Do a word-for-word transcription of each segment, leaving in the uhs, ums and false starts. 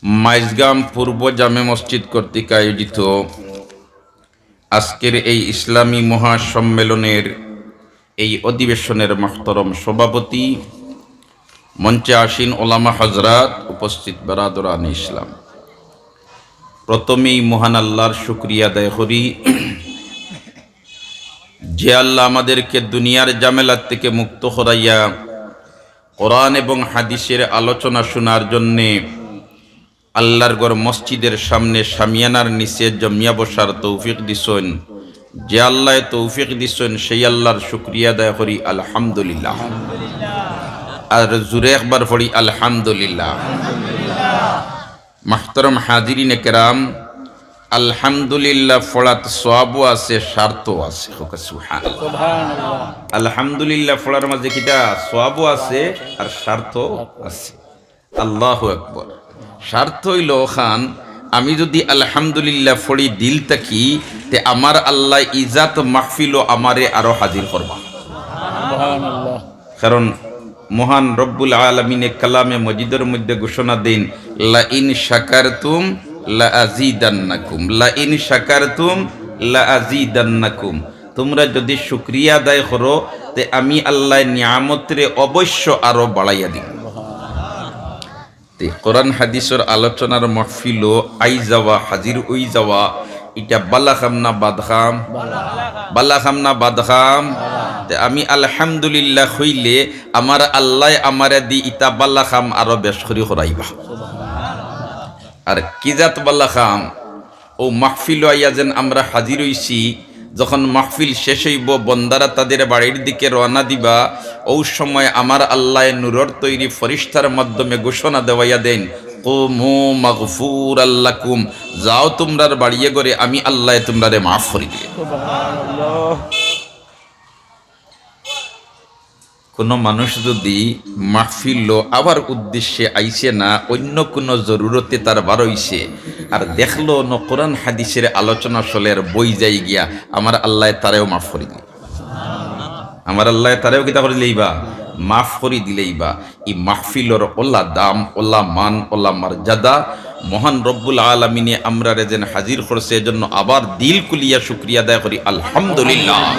মাইজগাম পূর্ব জামে মসজিদ কর্তৃক আয়োজিত আজকের এই ইসলামী মহাসম্মেলনের এই অধিবেশনের মহতরম সভাপতি, মঞ্চে আসীন ওলামা হজরাত, উপস্থিত বেরাদরানে ইসলাম, প্রথমেই মহান আল্লাহর শুকরিয়া আদায় করি, যে আল্লাহ আমাদেরকে দুনিয়ার ঝামেলা থেকে মুক্ত করাইয়া কোরআন এবং হাদিসের আলোচনা শোনার জন্যে আল্লাহর ঘর মসজিদের সামনে শামিয়ানার নিচে জমিয়া বসার তৌফিক দিছইন। যে আল্লায় তৌফিক দিছইন, সেই আল্লাহর শুকরিয়া আদায় করি, আলহামদুলিল্লাহ। আর জুরে একবার পড়ি, আলহামদুলিল্লাহ। মাহতরম হাজিরিনে কেরাম, আলহামদুলিল্লাহ পড়াত সওয়াবও আছে, স্বার্থও আছে। হোক সুবহানাল্লাহ। আলহামদুলিল্লাহ পড়ার মাঝে কিতা সওয়াবও আছে আর স্বার্থ আছে। আল্লাহু আকবার। স্বার্থ অইলো অখান, আমি যুদি আলহামদুলিল্লাহ পড়ি দিল থাকি, তে আমার আল্লায় ইজাত মাহফিলো আমারে আরো হাজির করবা। সুবহানাল্লাহ। কারণ মহান রব্বুল আলামিনে কালামে মজিদর মধ্যে ঘোষণা দেন, "লা ইন শাকারতুম লা আজিদান্নাকুম, লা ইন শাকারতুম লা আজিদান্নাকুম।" তোমরা যুদি শুকরিয়া আদায় করো, তে আমি আল্লায় নিয়ামতরে অবশ্য আরো বাড়াইয়া দিমু। তে কোরআন হাদিসর আলোচনার মাহফিলো আই যাওয়া, হাজির অই যাওয়া, ইটা বালা কাম না বাদ কাম? বালা কাম না বাদ কাম? তে আমি আলহামদুলিল্লাহ কইলে আমার আল্লায় আমারে দি ইতা বালা কাম আরো বেশ করি করাইবা। আর কি জাত বালা কাম? অউ মাহফিলো আইয়া যেন আমরা হাজির অইছি, যখন মাহফিল শেষ অইবো, বন্দারা তাদের বাড়ির দিকে রওয়ানা দিবা, অউ সময় আমার আল্লায় নূরর তৈরি ফরিশতার মাধ্যমে ঘোষণা দেওয়াইয়া দেন, "কুমু মাগফুরাল লাকুম, যাও তোমরার বাড়িয়ে ঘরে, আমি আল্লায় তোমরারে মাফ করি দিলাম।" সুবহানাল্লাহ। কোনো মানুষ যুদি মাহফিলো আবার উদ্দেশ্যে আইছে না, অইন্য কোনো জরুরতে তার বার অইছে, আর দেখলো ন কোরআন হাদিসের আলোচনা চলের, বই যাই গিয়া, আমার আল্লায় তারেও মাফ করি দিলাইবা। আমার আল্লায় তারেও কিতা করি দিলাইবা? মাফ করি দিলাইবা। ই মাহফিলর অলা দাম, অলা মান, অলা মর্যাদা, মহান রব্বুল আলামিনে আমরারে যেন হাজির করছে, এজন্য আবার দিল খুলিয়া শুকরিয়া আদায় করি, আলহামদুলিল্লাহ।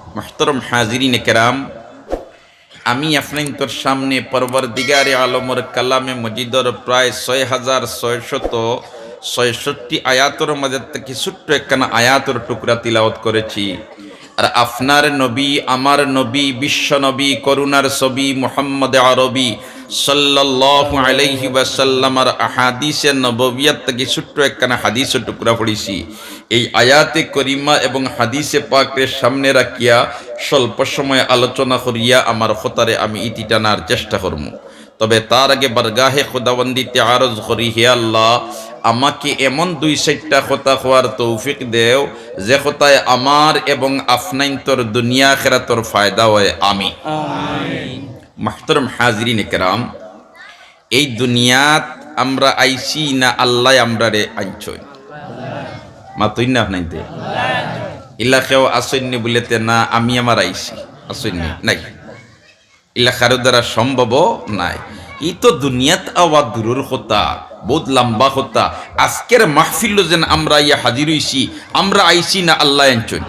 মুহতারাম হাজিরিনে কেরাম, আমি আফনাইন্তর সামনে পরওয়ারদিগারে আলমর কালামে মজিদর প্রায় ছয় হাজার ছয়শত ছয়ষট্টি আয়াতর মাঝে থাকি ছোট্ট একখানা আয়াতর টুকরা তিলাওয়াত করেছি। আর আফনার নবী, আমার নবী, বিশ্ব নবী, করুণার ছবি মুহাম্মদ আরবি সাল্লাল্লাহু আলাইহি ওয়াসাল্লামর আহাদিসে নববিয়াত থাকি ছোট্ট একখানা হাদিসর টুকরা পড়ছি। এই আয়াতে করিমা এবং হাদিসে পাকরে সামনে রাখিয়া স্বল্প সময় আলোচনা করিয়া আমার কথারে আমি ইতি টানার চেষ্টা করমু। তবে তার আগে বারগাহে খুদাবন্দিতে আরজ করি, হে আল্লাহ, আমাকে এমন দুই চাইরটা কথা কওয়ার তৌফিক দেও, যে কথায় আমার এবং আফনাইন্তর দুনিয়া আখেরাতর ফায়দা অয়। আমিন। আমিন। মুহতারাম হাজিরিনে কেরাম, এই দুনিয়াত আমরা আইছি না আল্লায় আমরারে আনছইন? মাতইন না আফনাইন্তে? ইলা কেউ আছইন নি বুলে তে না, আমি আমার আইছি, আছইন নি? নাই। ইলা কারো দ্বারা সম্ভব নাই। ই তো দুনিয়াত আওয়া দূরর কথা, বউত লম্বা কথা। আজকের মাহফিলো যেন আমরা আইয়া হাজির অইছি, আমরা আইছি না আল্লায় আনছইন?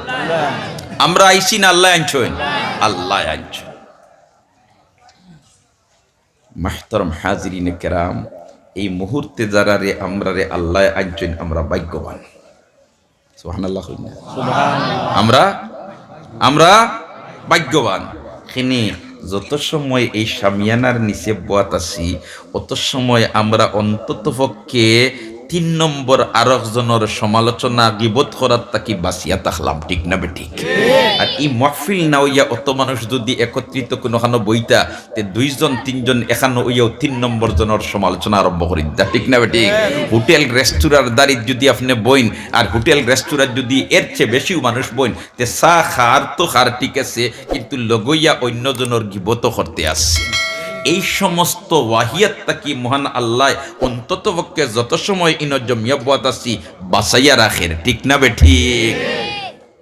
আমরা আইছি না আল্লায় আনছইন? আল্লায় আনছইন। মুহতারাম হাজিরিনে কেরাম, এই মুহূর্তে যারারে আমরারে আল্লায় আনছইন, আমরা ভাগ্যবান। সুবহানাল্লাহ কইন না? আমরা, আমরা ভাগ্যবান। কেনে, যত সময় এই শামিয়ানার নিচে বওয়াত আছি, অত সময় আমরা অন্তত পক্ষে তিন নম্বর আরক জনর সমালোচনা, গিবত করার থাকি বাঁচিয়া থাকলাম, ঠিক না বেঠিক? আর ই মাহফিল না অইয়া অত মানুষ যুদি একত্রিত কুনুখানো বইতা, তে দুইজন তিনজন এখানো অইয়াও তিন নম্বর জনর সমালোচনা আরম্ভ করি দিতা, ঠিক না বেঠিক? হোটেল রেস্তোরাঁর দারিত যুদি আফনে বইন, আর হোটেল রেস্তোরাঁত যুদি এর চেয়ে বেশিও মানুষ বইন, তে চা খার তো খার, ঠিক আছে, কিন্তু লগইয়া অইন্য জনর গিবতও করতে আছে। এই সমস্ত ওয়াহিয়াত থাকি মহান আল্লায় অন্তত পক্ষে যত সময় ইনো জমিয়া বওয়াত আছি, বাঁচাইয়া রাখের, ঠিক না বেঠিক?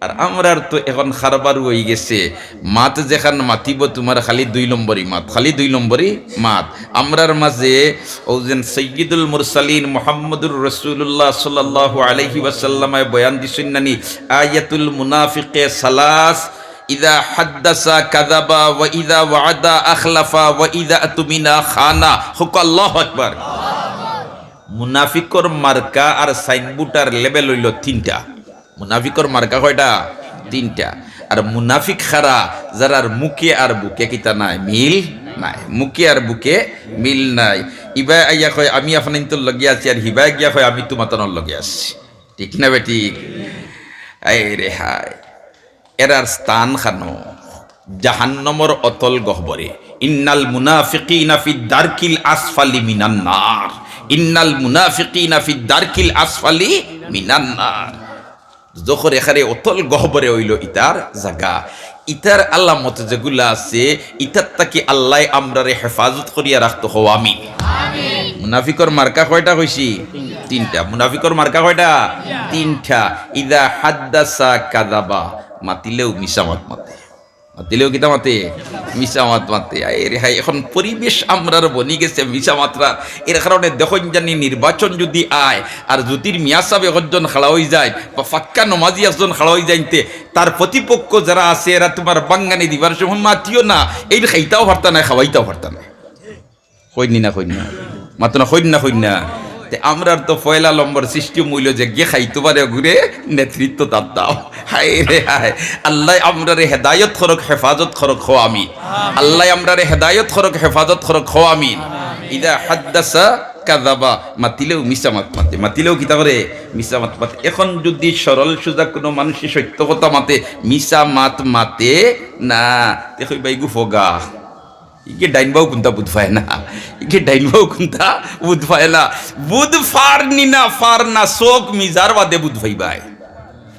আর আমরার তো এখন খারবার অইগেছে, মাত যেখান মাতিবো তুমার খালি দুই নম্বরি মাত, খালি দুই নম্বরি মাত। আমরার মাঝে অউ যেন সাইয়্যিদুল মুরসালিন মুহাম্মদুর রাসূলুল্লাহ সাল্লাল্লাহু আলাইহি ওয়াসাল্লামে বয়ান দিছইন নানি, আয়াতুল মুনাফিকে সালাস, ইযা হাদ্দাসা কাযাবা ওয়া ইযা ওয়াআদা আখলাফা ওয়া ইযা তুমিনা খানা। কউক্কা আল্লাহু আকবার। মুনাফিকর মার্কা আর সাইনবোর্ড আর লেবেল অইলো তিনটা। মুনাফিকর মার্কা কয়টা? তিনটা। আর মুনাফিক খারা, যারার মুখে আর বুকে কিতা নাই, মিল নাই, মুখে আর বুকে মিল নাই। ইবায় আইয়া কয়, "আমি আপনাইন্তর লগে আছি," আর হিবায় গিয়া কয়, "আমি তুমাতানর লগে আছি।" ঠিক না বেঠিক? আয় রে হায়, এরার স্থান খানো জাহান্নামর অতল গহ্বরে। ইন্নাল মুনাফিকিনা ফিদ দারকিল আসফালি মিনান নার। ইন্নাল মুনাফিকিনা ফিদ দারকিল আসফালি মিনান নার। দুজখর একেবারে অতল গহ্বরে অইলো ইতার জাগা। ইতার আলামত যেগুলা আছে, ইতার থাকি আল্লায় আমরারে হেফাজত করিয়া রাখতো, কও আমিন। মুনাফিকর মার্কা কয়টা কইছি? তিনটা। মুনাফিকর মার্কা কয়টা? তিনটা। ইযা হাদ্দাসা কাযাবা, মাতিলেউ মিছা মাত মাতে। মাতিলেউ কিতা মাতে? মিছা মাত মাতে। আয় রে হায়, এখন পরিবেশ আমরার বনি গেছে মিছা মাতরার। এর কারণে দেখইন জানি নির্বাচন যুদি আয়, আর যুদির মিয়া সাব একজন খাড়া অইযাইন, বা পাক্কা নমাজি একজন খাড়া অইযাইন, তে তার প্রতিপক্ষ যারা আছে, এরা তুমার বাঙ্গানি দিবার সময় মাতিও না, এইন খাইতাও পারতা নায়, খাওয়াইতাও পারতা নায়। কইন নি না, কইন না? মাতো না, কইন না, কইন না? তে আমরার তো পয়লা নম্বর system অইলো যে গে খাইতো পারে অগুরে নেতৃত্ব তার দাও। হায় রে হায়, আল্লায় আমরারে হেদায়ত করউক, হেফাজত করউক, কও আমিন। আল্লায় আমরারে হেদায়ত করউক, হেফাজত করউক, কও আমিন। ইযা হাদ্দাসা কাযাবা, মাতিলেউ মিছা মাত মাতে, মাতিলেউ কিতা করে? মিছা মাত মাতে। এখন যুদি সরল সুজা কুনু মানষে সত্য কথা মাতে, মিছা মাত মাতে না, তে কইবা ইগু ফগা। ইগে ডাইন বাউ কুনতা বুঝ পায় না, ইগে ডাইন বাউ কুনতা বুঝ পায় না। বুঝ পার নি না, পার না, চউখ মিজার বাদে বুঝ পাইবায়।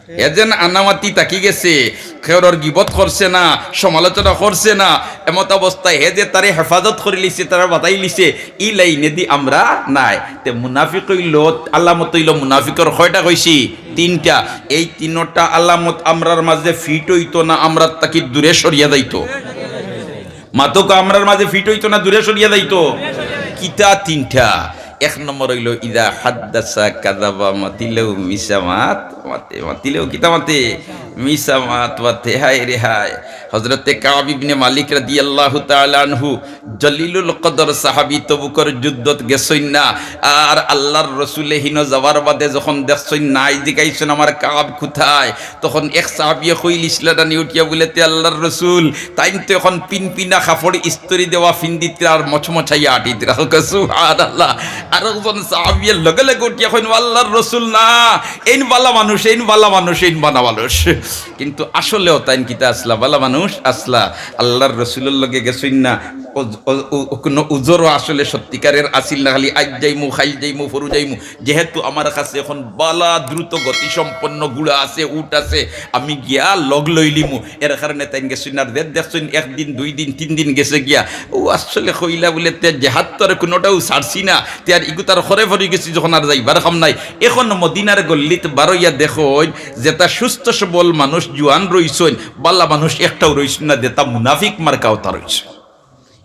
হে যেন আনামাতি থাকি গেছে, কেউরর গিবত করছে না, সমালোচনা করছে না, এমত অবস্থায় হে যে তারে হেফাজত করিলিছে, তারে বাচাইলিছে, ই লাইনেদি আমরা নাই। তে মুনাফিক অইলো, আলামত অইলো মুনাফিকর কয়টা কইছি? তিনটা। এই তিনটা আলামত আমরার মাঝে fit অইতো না, আমরার থাকি দূরে সরিয়া যাইতো। মাতউক্কা, আমরার মাঝে fit অইতো না, দূরে সরিয়া যাইতো। কিতা তিনটা? এক নম্বর অইলো, ইযা হাদ্দাসা কাযাবা, মাতিলেউ মিছা মাত মাতে, মাতিলেউ কিতা মাতে? মিছা মাত মাতে। হায় রে হায়। হযরতে কাব ইবনে মালিক রাদিয়াল্লাহু তাআলা আনহু, জলিলুল কদর সাহাবী, তবুকর যুদ্ধত গেছইন না। আর আল্লার রসুলে হিনো যাওয়ার বাদে যখন দেখছইন নাই, জিগাইছইন, "আমার কাব কুথায়?" তখন এক সাহাবিয়ে কইলিছলা ডানি উঠিয়া বুলে, "তে আল্লার রসুল, তাইন তো এখন পিনপিনা কাপড় ইস্ত্রি দেওয়া ফিন্দিতরা আর মচমচাইয়া আটিতরা।" কউক্কা সুবহানাল্লাহ। আরকজন সাহাবিয়ে লগে লগে উঠিয়া কইন, "ও আল্লার রসুল না, এইন বালা মানুষ, এইন বালা মানুষ, এইন বালা মানুষ।" কিন্তু আসলেও তাইন কিতা আছলা? বালা মানুষ আছলা। আল্লার রসুলর লগে গেছইন না, ও, ও, ও, কুনু উজরও আসলে সত্যিকারের আছিল না, খালি আইজ যাইমু, কাইল যাইমু, পরু যাইমু। যেহেতু আমার কাছে এখন বালা দ্রুত গতিসম্পন্ন ঘুড়া আছে, উট আছে, আমি গিয়া লগ লইলিমু, এর কারণে তাইন গেছইন। আর যে দেখছইন একদিন, দুই দিন, তিন দিন গেছে গিয়া, ও আসলে কইলা বুলে, "তে জেহাদ তো আর কুনুটাও ছাড়ছি না, তে আর ইগুতার খরে পড়ি গেছি যখন আর যাইবার কাম নাই।" এখন মদিনার গল্লিত বারইয়া দেখইন, যেতা সুস্থ সবল মানুষ জুয়ান রইছইন, বালা মানুষ একটাও রইছইন না, যেতা মুনাফিক মার্কা অতা রইছইন।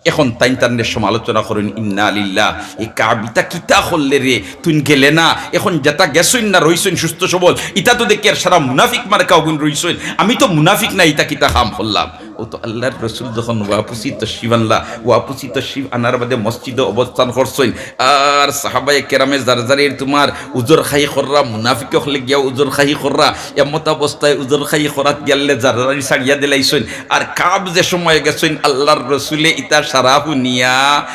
এখন তাইন তানরে সমালোচনা করইন, "ইন্না লিল্লাহ, ই কাব ইতা কিতা করলে রে, তুইন গেলে না, এখন যেতা গেছইন না রইছইন সুস্থ সবল, ইতা তো দেখি আর সারা মুনাফিক মার্কা অগুন রইছইন, আমি তো মুনাফিক না, ইতা কিতা কাম করলাম?" ও তো আল্লার রসুল যখন ওয়াপসি তশরিফ আনলা, ওয়াপসি তশরিফ আনার বাদে মসজিদো অবস্থান করছইন, আর সাহাবায়ে কেরামে যার যারির তুমার উজর খাই কররা, মুনাফিক অকলে গিয়া উজর খাই কররা, এমত অবস্থায় উজর খাই করাত গেলে যার যারির ছাড়িয়া দিলাইছইন। আর কাব যে সময় গেছইন, আল্লার রসুলে ইতা সারা হুনিয়া,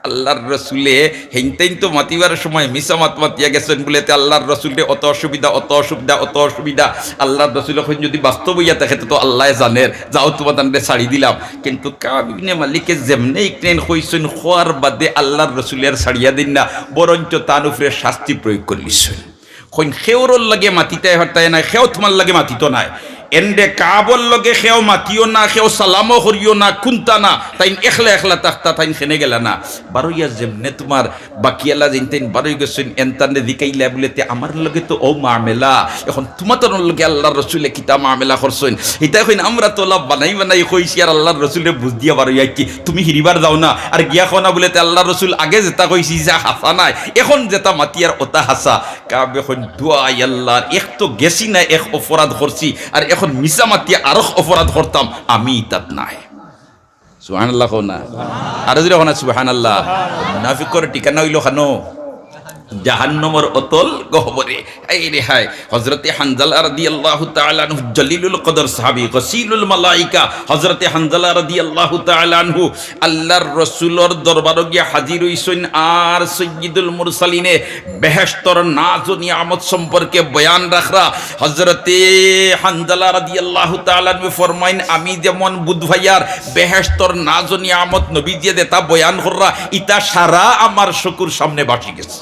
আল্লার রসুলে হেইনতেইন তো মাতিবার সময় মিছা মাত মাতিয়া গেছইন বুলে, তে আল্লার রসুলরে অত অসুবিধা, অত অসুবিধা, অত অসুবিধা। আল্লার রসুলে কইন যদি বাস্তব অইয়া থাকে, তে তো আল্লায় জানের, যাও তুমাতানরে ছাড়ি দিলাম। কিন্তু কাব ইবনে মালিকে যেমনে ইকনেইন কইছইন, কওয়ার বাদে আল্লার রসুলে আর ছাড়িয়া দেইন না, বরঞ্চ তান উপরে শাস্তি প্রয়োগ করিলিছইন। কইন, "কেউরর লগে মাতিতায় পারতায় নায়, কেউ তুমার লগে মাতিতো নায়।" এন্ডে কাবর লগে কেউ মাতিও না, কেউ সালামও করিও না, কুন্তা না, তাইন একলা একলা থাকতা, তাইন কেনে গেলা না। বারইয়া যেমনে তুমার বাকিআলা যেইন তাইন বারই গেছইন, এন তানরে জিকাইলা বুলে, "তে আমার লগে তো অউ মামেলা, এখন তুমাতানর লগে আল্লার রসুলে কিতা মামেলা করছইন?" হিতায় কইন, "আমরা তো অলা বানাই বানাই কইছি, আর আল্লার রসুলরে বুঝ দিয়া বারই আইছি, তুমি হিরিবার যাও না।" আর গিয়া কও না বুলে, "তে আল্লার রসুল আগে যেতা কইছি ইতা হাছা নায়, এখন যেতা মাতিয়ার অতা হাছা।" কাবে কইন, "দোয়াই আল্লার, এক তো গেছি না, এক অপরাধ করছি, আর এখন মিছা মাতিয়া আরক অপরাধ করতাম, আমি ইতাত নাই।" সুবহানাল্লাহ কও না। আরো জোরে কও না সুবহানাল্লাহ। মুনাফিকর ঠিকানা অইলো কানো? জাহান্নামর অতল গহ্বরে। হায় রে হায়। হযরতে হানজালা রাদিয়াল্লাহু তাআলা আনহু জলিলুল কদর সাহাবী, গসিলুল মালাইকা। হযরতে হানজালা রাদিয়াল্লাহু তাআলা আনহু আল্লার রসুলর দরবারো গিয়া হাজির অইছইন, আর সাইয়্যিদুল মুরসালিনে বেহেশতর নাজ ও নিয়ামত সম্পর্কে বয়ান রাখরা। হযরতে হানজালা রাদিয়াল্লাহু তাআলা আনহু ফরমাইন, "আমি যেমন বুঝ পাইয়ার বেহেশতর নাজ ও নিয়ামত নবীজিয়ে যেতা বয়ান কররা, ইতা সারা আমার চকুর সামনে ভাসি গেছে।"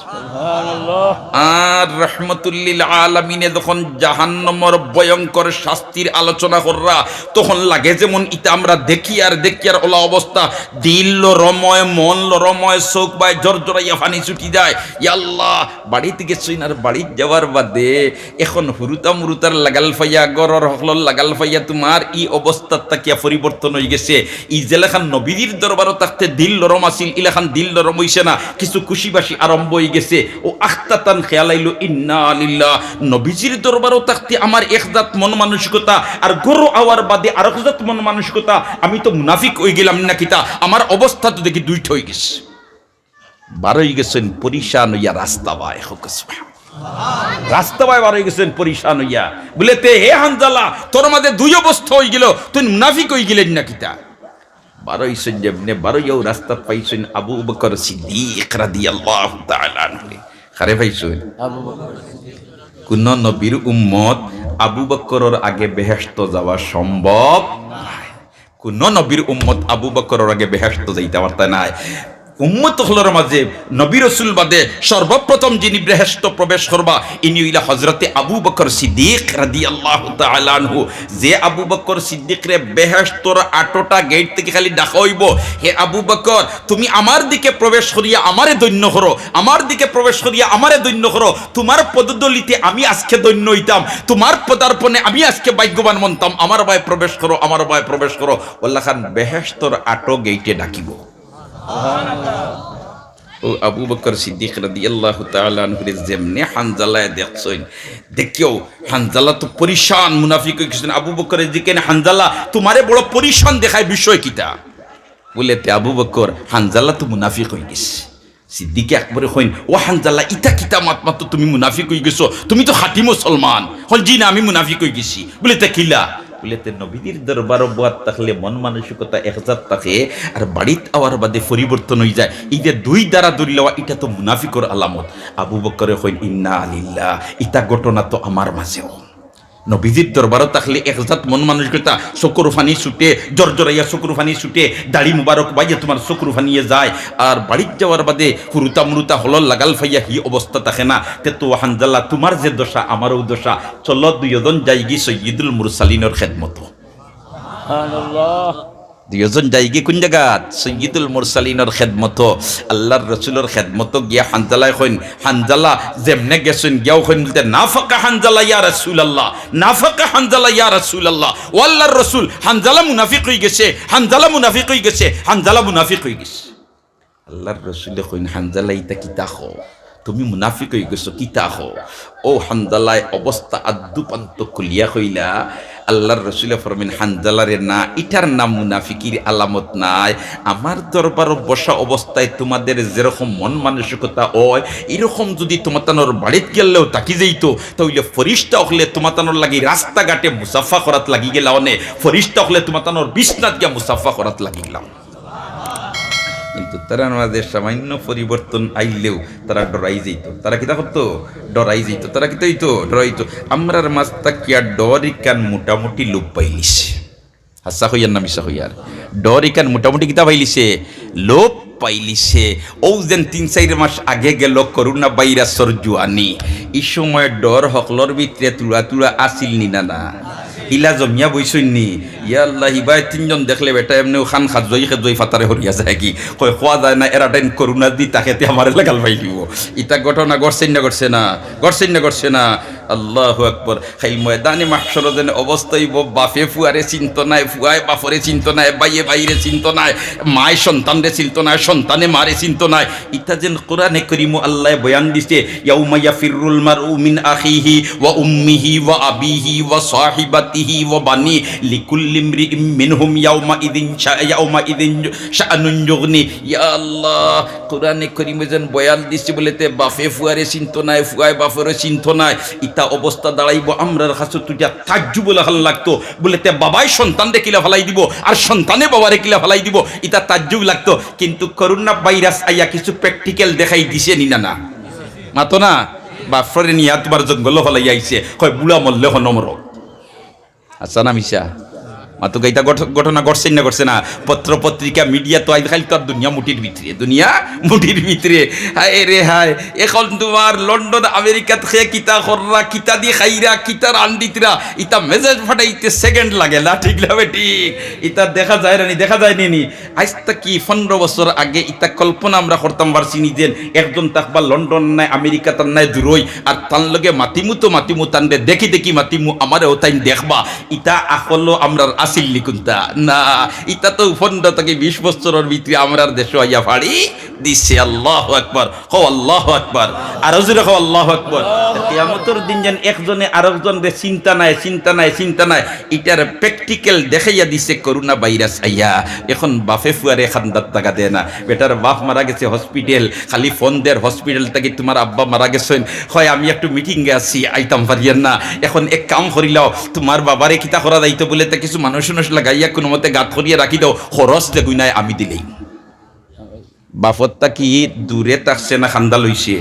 আর রহমতুল্লিল আলামিনে যখন জাহান্নামর ভয়ঙ্কর শাস্তির আলোচনা কররা, তখন লাগে যেমন ইতা আমরা দেখিয়ার দেখিয়ার অলা অবস্থা, দিল লরম অয়, মন লরম অয়, চউখ বায় জরজরাইয়া পানি ছুটি যায়। ইয়া আল্লাহ, বাড়িত গেছইন আর বাড়িত যাওয়ার বাদে এখন হুরুতা মুরুতার লাগাল পাইয়া, ঘরর হকলর লাগাল পাইয়া তুমার ই অবস্থাত থাকিয়া পরিবর্তন অইগেছে। ই যেলাখান নবীজির দরবারো থাকতে দিল লরম আছিল, ইলাখান দিল লরম অইছে না, কিছু খুশি বাসি আরম্ভ অইগেছে। অউ আখতাতান খেয়াল আইলো, ইন্না লিল্লাহ, নবীজির দরবারো থাকতে আমার এক জাত মন মানসিকতা, আর ঘরো আওয়ার বাদে আরক জাত মন মানসিকতা, আমি তো মুনাফিক অইগেলাম না কিতা, আমার অবস্থা তো দেখি দুইটা অইগেছে। বারই গেছইন পরিশান অইয়া রাস্তা বায়, কউক্কা সুবহানাল্লাহ। রাস্তা বায় বারই গেছইন পরিশান অইয়া। বুলে, "তে হে হানজালা, তোর মাঝে দুই অবস্থা অইগেলো, তুইন মুনাফিক অইগেলে না কিতা?" বারইছইন যেমনে, বারইয়াউ রাস্তাত পাইছইন আবু বকর সিদ্দিক রাদিয়াল্লাহু তাআলা আনহুরে। কারে পাইছইন? আবু বকর। কুনো নবীর উম্মত আবু বকরর আগে বেহেশতো যাওয়া সম্ভব নায়। কুনো নবীর উম্মত আবু বকরর আগে বেহেশতো যাইতা পারতা নায়। উম্মত অকলর মাঝে নবী রসুল বাদে সর্বপ্রথম যিনি বেহেশতো প্রবেশ করবা, ইনি অইলা হযরতে আবু বকর সিদ্দিক রাদিয়াল্লাহু তাআলা আনহু। যে আবু বকর সিদ্দিকরে বেহেশতর আটটা গেইট থাকি খালি ডাকা অইবো, "হে আবু বকর, তুমি আমার দিকে প্রবেশ করিয়া আমারে ধন্য করো, আমার দিকে প্রবেশ করিয়া আমারে ধন্য করো, তুমার পদধূলিতে আমি আজকে ধন্য অইতাম, তুমার পদার্পণে আমি আজকে ভাগ্যবান মনতাম, আমার বায় প্রবেশ করো, আমার বায় প্রবেশ করো।" অলাখান বেহেশতর আটো গেইটে ডাকিবো। অউ আবু বকর সিদ্দিক রাদিয়াল্লাহু তাআলা আনহুরে যেমনে হানজালায় দেখছইন, দেখিয়াউ হানজালা তো পরিশান, মুনাফিক অইগেছইন। আবু বকরে জিকাইন, "হানজালা, তুমারে বড় পরিশান দেখায়, বিষয় কিতা?" বুলে, "তে আবু বকর, হানজালা তো মুনাফিক অইগেছে।" সিদ্দিকে আকবরে কইন, "ও হানজালা, ইতা কিতা মাত মাতো, তুমি মুনাফিক অইগেছো? তুমি তো খাঁটি মুসলমান।" কইন, "জি না, আমি মুনাফিক অইগেছি।" বুলে, "তে কিলা?" বুলে, "তে নবীজির দরবারো বওয়াত থাকলে মন মানসিকতা এক জাত থাকে, আর বাড়িত আওয়ার বাদে পরিবর্তন অইযায়। ই যে দুই ধারা ধরিলাওয়া, ইটা তো মুনাফিকর আলামত।" আবু বকরে কইন, "ইন্না লিল্লাহ, ইতা ঘটনা তো আমার মাঝেও।" নবীজির দরবারো থাকলে এক জাত মন মানসিকতা, চকুর পানি ছুটে, জরজরাইয়া চকুর পানি ছুটে, দাড়ি মুবারক বাইয়া তুমার চকুর পানিয়ে যায়, আর বাড়িত যাওয়ার বাদে হুরুতা মুরুতা হকলর লাগাল পাইয়া হি অবস্থা থাকে না। তে তো হানজালা, তুমার যে দশা, আমারও দশা, চলো দুইওজন যাইগি সৈয়দুল মুরসালিনর খেদমতো। সুবহানাল্লাহ। দুইওজন যাইগি কুন জাগাত? সৈয়দুল মুরসালিনর খেদমতো, আল্লার রসুলর খেদমতো গিয়া হানজালায় কইন, হানজালা যেমনে গেছইন, গিয়াউ কইন বুলতে, "নাফাকা হানজালা ইয়া রাসূলুল্লাহ, নাফাকা হানজালা ইয়া রাসূলুল্লাহ।" ও আল্লার রসুল, হানজালা মুনাফিক অইগেছে, হানজালা মুনাফিক অইগেছে, হানজালা মুনাফিক অইগেছে। আল্লার রসুলে কইন, "হানজালা, ইতা কিতা কও? তুমি মুনাফিক অইগেছো, কিতা কও?" অউ হানজালায় অবস্থা আদ্দু পান্ত খুলিয়া কইলা। আল্লার রসুলে ফরমাইন, "হানজালা রে, না, ইটার নাম মুনাফিকির আলামত নায়। আমার দরবারো বসা অবস্থায় তুমাদের যেরকম মন মানসিকতা অয়, ইরকম যুদি তুমাতানর বাড়িত গেলেও থাকি যাইতো, তা অইলে ফিরিস্তা অকলে তুমাতানর লাগি রাস্তাঘাটে মুসাফা করাত লাগি গেলা অনে, ফিরিস্তা অকলে তুমাতানর বিছনাত গিয়া মুসাফা করাত লাগি গেলা অনে।" কিন্তু তারার মাঝে সামান্য পরিবর্তন আইলেউ তারা ডরাই যাইতো। তারা কিতা করতো? ডরাই যাইতো। তারা কিতা অইতো? ডরাইতো। আমরার মাঝ থাকিয়া ডর ইখান মোটামুটি লোপ পাইলিছে। হাছা কইয়ার না মিছা কইয়ার? ডর ইখান মোটামুটি কিতা পাইলিছে? লোপ পাইলিছে। অউ যেন তিন চাইর মাস আগে গেলো করোনা ভাইরাসর জুয়ানি, ই সময় ডর হকলর ভিতরে তুড়া তুড়া আছিল নি না? না। ইলা জমিয়া বইছইন নি? ইয়া আল্লাহ, ইবায় তিনজন দেখলে বেটা এমনেউ খান খাজুয়াই খেজুয়াই ফাতারে হরিয়া যায় কি? কয়, "খোয়া যায় না, এরা টাইম করোনা দি তাকে তে আমারে লাগাল পাই দিব।" ইতা ঘটনা ঘটছে না, ঘটছে না? ঘটছে না, ঘটছে না? আল্লাহু আকবার। খাইল ময়দানে মাহশরো যেন অবস্থা অইব, বাফে ফুয়ারে চিনতো নায়, ফুয়ায় বাফরে চিনতো নায়, বাইয়ে বাইরে চিনতো নায়, মায় সন্তানরে চিনতো নায়, সন্তানে মারে চিনতো নায়। ইতা যেন কোরআনে করিমো আল্লায় বয়ান দিছে, "ইয়াউমা ইয়াফিররুল মারউ মিন আখিহি ওয়া উম্মিহি ওয়া আবিহি ওয়া সাহিবাতিহি ওয়া বানি, লিকুল্লি ইমরিইম মিনহুম ইয়াউমা ইদিন শা-, ইয়াউমা ইদিন শাআনুন যুগনি।" ইয়া আল্লাহ, কোরআনে করিমো যেন বয়ান দিছে বুলে তে বাফে ফুয়ারে চিনতো নায়, ফুয়ায় বাফরে চিনতো নায়। ইতা অবস্থা দাঁড়াইবো, আমরার কাছে তো ইটা তাজ্জুব লাখান লাগতো। বুলে তে বাবায় সন্তানরে কিলা ফালাই দিবো, আর সন্তানে বাবারে কিলা ফালাই দিবো, ইতা তাজ্জুব লাগতো। কিন্তু করোনা ভাইরাস আইয়া কিছু practical দেখাই দিছে নি না? না, মাতো না। বাফরে নিয়া তুমার জঙ্গলো ফালাইয়া আইছে, কয়, "বুড়া মরলে হনো মরো।" আচ্ছা না মিছা? মাতো গাইতা ঘট-, ঘটনা ঘটছে না, ঘটছে না? পত্র পত্রিকা, মিডিয়া তো আইজ কাইল তো আর দুনিয়া মুঠির ভিতরে, দুনিয়া মুঠির ভিতরে। হায় রে হায়, এখন তুমার লন্ডন, আমেরিকাত খে কিতা কররা, কিতা দি খাইরা, কিতা রান্দিতরা, ইতা মেসেজ ফাটাইতে সেকেন্ড লাগে না, ঠিক না বে ঠিক? ইতা দেখা যায় না নি, দেখা যায় নি নি? আইজ থাকি পনেরো বছর আগে ইতা কল্পনা আমরা করতাম পারছি নি যে একজন থাকবা লন্ডন নাই, আমেরিকা তার নাই দূরই, আর তার লগে মাতিমু তো মাতিমু, তানরে দেখি দেখি মাতিমু, আমারেও তাইন দেখবা। ইতা আখলো আমরার আছিল নি কুনতা? না, ইতা তো পনেরো থাকি বিশ বছরর ভিতরে আমরার দেশো আইয়া ফাড়ি দিছে। আল্লাহু আকবার, কও আল্লাহু আকবার, আরো জোরে কও আল্লাহু আকবার। কিয়ামতর দিন যেন একজনে আরেকজনরে চিনতা নায়, চিনতা নায়, চিনতা নায়, ইটার practical দেখাইয়া দিছে করোনা ভাইরাস আইয়া। এখন বাফে ফুয়ারে খান্দাত জাগা দেয় না, বেটার বাফ মারা গেছে, হসপিটাল, খালি ফোন দের হসপিটাল থাকি, "তুমার আব্বা মারা গেছইন।" কয়, "আমি একটু মিটিংয়ে আছি, আইতাম পারিয়ার না।" এখন এক কাম করিলাও, তুমার বাবারে কিতা করা যাইতো বুলে তে কিছু মানুষ উনুষ লাগাইয়া কুনুমতে গাত করিয়া রাখি দেও, খরচ যেগুইন আয় আমি দিলেই। বাফর থাকি দূরে থাকছে না কান্দা লইছে?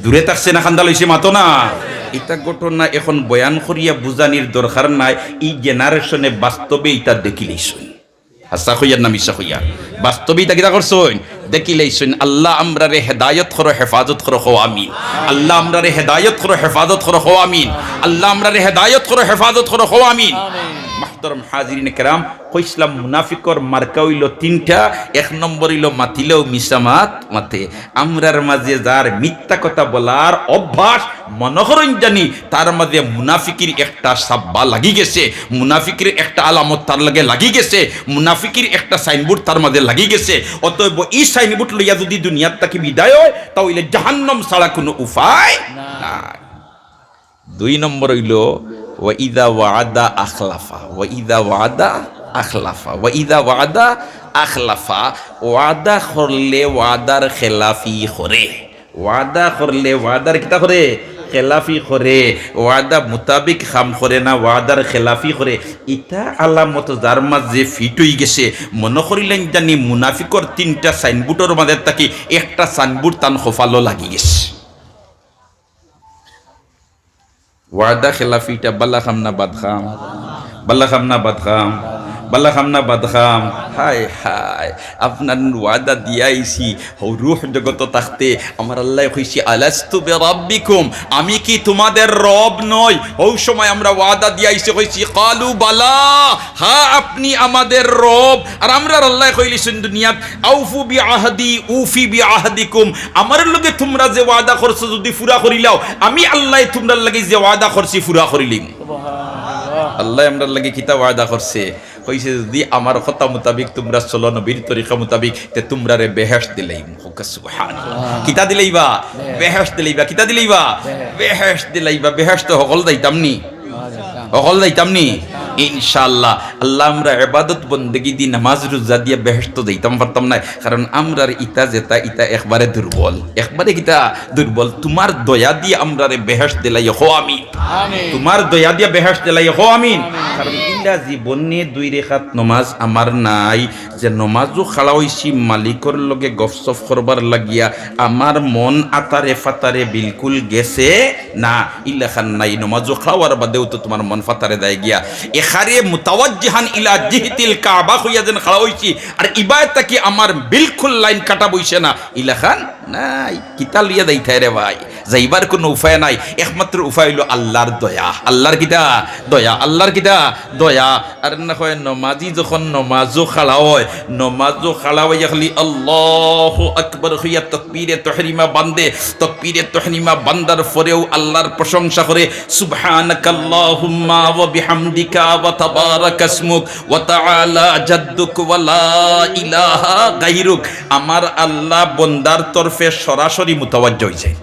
দূরে থাকছে না কান্দা লইছে? মাতো না। ইতা ঘটনা এখন বয়ান করিয়া বুঝানির দরকার নাই, ই জেনারেশনে বাস্তবে ইতা দেখিলাইছইন। হাছা কইয়ার না মিছা কইয়ার? বাস্তবে ইতা কিতা করছইন? দেখিলাইছইন। আল্লাহ আমরারে হেদায়ত করো, হেফাজত করো, কও আমিন। আল্লাহ আমরারে হেদায়ত করো, হেফাজত করো, কও আমিন। আল্লাহ আমরারে হেদায়ত করো, হেফাজত করো, কও আমিন। মাহতারাম হাজিরিনে কেরাম, কইছলাম, মুনাফিকর মার্কা অইলো তিনটা। এক নম্বর অইলো মাতিলেও মিছা মাত মাতে। আমরার মাঝে যার মিথ্যা কথা বলার অভ্যাস, মনো করইন জানি তার মাঝে মুনাফিকির একটা সাব্বা লাগি গেছে, মুনাফিকির একটা আলামত তার লগে লাগি গেছে, মুনাফিকির একটা সাইনবোর্ড তার মাঝে লাগি গেছে। অতএব ই সাইনবোর্ড লইয়া যুদি দুনিয়ার থাকি বিদায় অয়, তা অইলে জাহান্নাম ছাড়া কুনু উপায় নাই। দুই নম্বর অইলো, "ওয়া ইযা ওয়াদা আখলাফা, ওয়া ইযা ওয়াদা আখলাফা, ওয়া ইযা ওয়াদা আখলাফা।" ওয়াদা করলে ওয়াদার খেলাফি করে। ওয়াদা করলে ওয়াদার কিতা করে? খেলাফি করে। ওয়াদা মোতাবিক কাম করে না, ওয়াদার খেলাফি করে। ইতা আলামত যার মাঝে ফিট অই গেছে, মনো করিলাইন জানি মুনাফিকর তিনটা সাইনবোর্ডর মাঝে থাকি একটা সাইনবোর্ড তান কপালো লাগি গেছে। ওয়াদা খেলাফিটা বালা কাম না বাদ কাম? বালা কাম না বাদ কাম? বালা কাম না বাদ কাম? হায় হায়, আপনার ওয়াদা দিয়া আইছি, হউ রুহ জগত থাকতে আমার আল্লায় কইছি, "আলাস্তু বিরাব্বিকুম, আমি কি তোমাদের রব নই?" হউ সময় আমরা ওয়াদা দিয়া আইছি, কইছি, "কালু বালা, হ্যাঁ, আপনি আমাদের রব।" আর আমরার আল্লায় কইলিছইন দুনিয়াত, "আউফু বিআহদি উফি বিআহদিকুম।" আমার লগে তুমরা যে ওয়াদা করছো যুদি পুরা করিলাও, আমি আল্লায় তুমরার লাগি যে ওয়াদা করছি পুরা করিলিমু। আল্লায় আমরার লাগি কিতা ওয়াদা করছে? কইছে, "যুদি আমার কথা মোতাবিক তুমরা চলো, নবীর তরিকা মোতাবিক, তে তুমরারে বেহেশত দিলাইমু।" কউক্কা সুবহানাল্লাহ। কিতা দিলাইবা? বেহেশত দিলাইবা। কিতা দিলাইবা? বেহেশত দিলাইবা। বেহেশত হকল যাইতাম নি? হকল যাইতাম নি? ইনশাআল্লাহ। আল্লাহ, আমরা ইবাদত বন্দেগি দি, নামাজ রোজা দিয়া বেহেশত যাইতাম পারতাম নায়, কারণ আমরার ইতা যেতা ইতা একবারে দুর্বল, একবারে কিতা দুর্বল। তুমার দয়া দিয়া আমরারে বেহেশত দিলাইও, কও আমিন। আমিন। তুমার দয়া দিয়া বেহেশত দিলাইও, কও আমিন। আমিন। কারণ ইলা জীবনে দুই রেকাত নমাজ আমার নাই, যে নমাজো খাড়া অইছি মালিকর লগে গফসফ করবার লাগিয়া, আমার মন আতারে ফাতারে বিলকুল গেছে না, ইলাখান নাই। নমাজো খাড়া অওয়ার বাদেও তো তুমার মন ফাতারে যায় গিয়া। এখারে মুতাওয়াজ্জিহান ইলা জিহতিল কাবা কইয়া যেন খাড়া অইছি, আর ইবায় থাকি আমার বিলকুল লাইন কাটা বইছে না, ইলাখান নাই, কিতা লইয়া যাইতায় রে ভাই? যাইবার কুনু উপায় নাই। একমাত্র উপায় অইলো আল্লার দয়া। আল্লার কিতা? দয়া। আল্লার কিতা? দয়া। আর না কয়, নমাজি যখন নমাজো খাড়া অয়, নমাজো খাড়া অইয়া খালি আল্লাহু আকবার কইয়া তকবীরে তহরিমা বান্ধে, তকবীরে তহরিমা বান্ধার পরেউ আল্লার প্রশংসা করে, সুবহানাকাল্লাহুম্মা ওয়া বিহামদিকা ওয়া তাবারাকা ইসমুক ওয়া তাআলা জাদ্দুক ওয়া লা ইলাহা গায়রুক। আমার আল্লা বন্দার তরফে সরাসরি মুতাওয়াজ্জা অইযায়।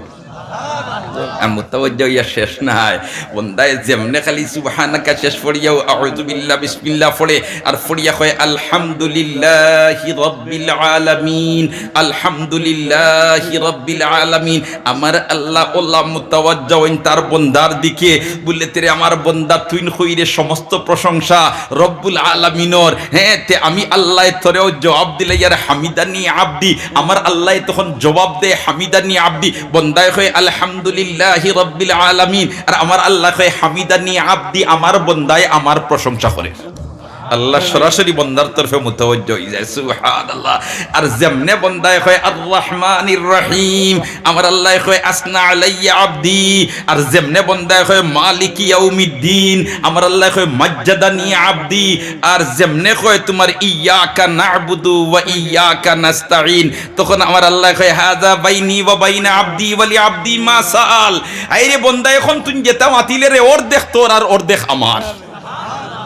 আর মুতাওয়াজ্জা অইয়া শেষ নায়, বন্দায় যেমনে খালি সুবহানাকা শেষ পড়িয়াউ আউযুবিল্লাহ, বিসমিল্লাহ পড়ে, আর পড়িয়া কয়, "আলহামদুলিল্লাহি রাব্বিল আলামিন, আলহামদুলিল্লাহি রাব্বিল আলামিন।" আমার আল্লা অলা মুতাওয়াজ্জা অইন তার বন্দার দিকে, বুলে, "তে রে আমার বন্দা, তুইন কইরে সমস্ত প্রশংসা রব্বুল আলামিনর, হে, তে আমি আল্লায় তোরেও জবাব দিলাইয়ার, হামিদানি আব্দি।" আমার আল্লায় তখন জবাব দেয়, "হামিদানি আব্দি।" বন্দায় কয়, "আলহামদুলিল্লাহি রাব্বিল আলামিন।" আর আমার আল্লায় কয়, "হামিদানি আব্দি, আমার বন্দায় আমার প্রশংসা করে।" আল্লা সরাসরি বন্দার তরফে মুতাওয়াজ্জা অইযায়, সুবহানাল্লাহ। আর যেমনে বন্দায় কয়, "আর রহমানির রহিম", আমার আল্লায় কয়, "আসনা আলাইয়া আব্দি।" আর যেমনে বন্দায় কয়, "মালিকি ইয়াউমিদ্দিন", আমার আল্লায় কয়, "মাজ্জাদানি আব্দি।" আর যেমনে কয় তুমার, "ইয়াকা না'বুদু ওয়া ইয়াকা নাস্তাইন", তখন আমার আল্লায় কয়, "হাযা বাইনি ওয়া বাইনা আব্দি ওয়া লি আব্দি মা সাআল।" আইরে বন্দা, এখন তুইন যেতা মাতিলে রে, অর্ধেক তোর আর অর্ধেক আমার।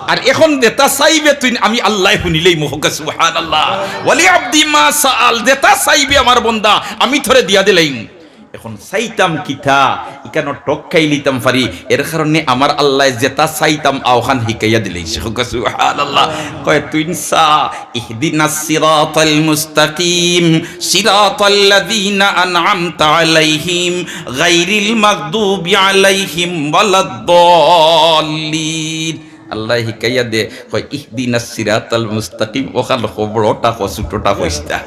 আর এখন যেতা চাইবে তুইন, আমি আল্লায় হুনিলাইমু, কউক্কা সুবহানাল্লাহ। "ওয়া লি আব্দি মা সাআল", যেতা চাইবে আমার বন্দা, আমি তোরে দিয়া দিলাইমু। এখন চাইতাম কিতা, ইখানো ঠক খাইলিতাম পারি, এর কারণে আমার আল্লায় যেতা চাইতাম অউখান হিকাইয়া দিলাইছে। কউক্কা সুবহানাল্লাহ। কয়, "তুইন চা, ইহদিনাস সিরাতাল মুস্তাকিম, সিরাতাল্লাযীনা আনআমতা আলাইহিম, গায়রিল মাগদুবি আলাইহিম ওয়ালাদ্দাল্লিন।" আল্লায় হিকাইয়া দে, কয়, "ইহদিনাস সিরাতাল মুস্তাকিম", অখান কও, বড়টা কও, ছোটটা কইস না।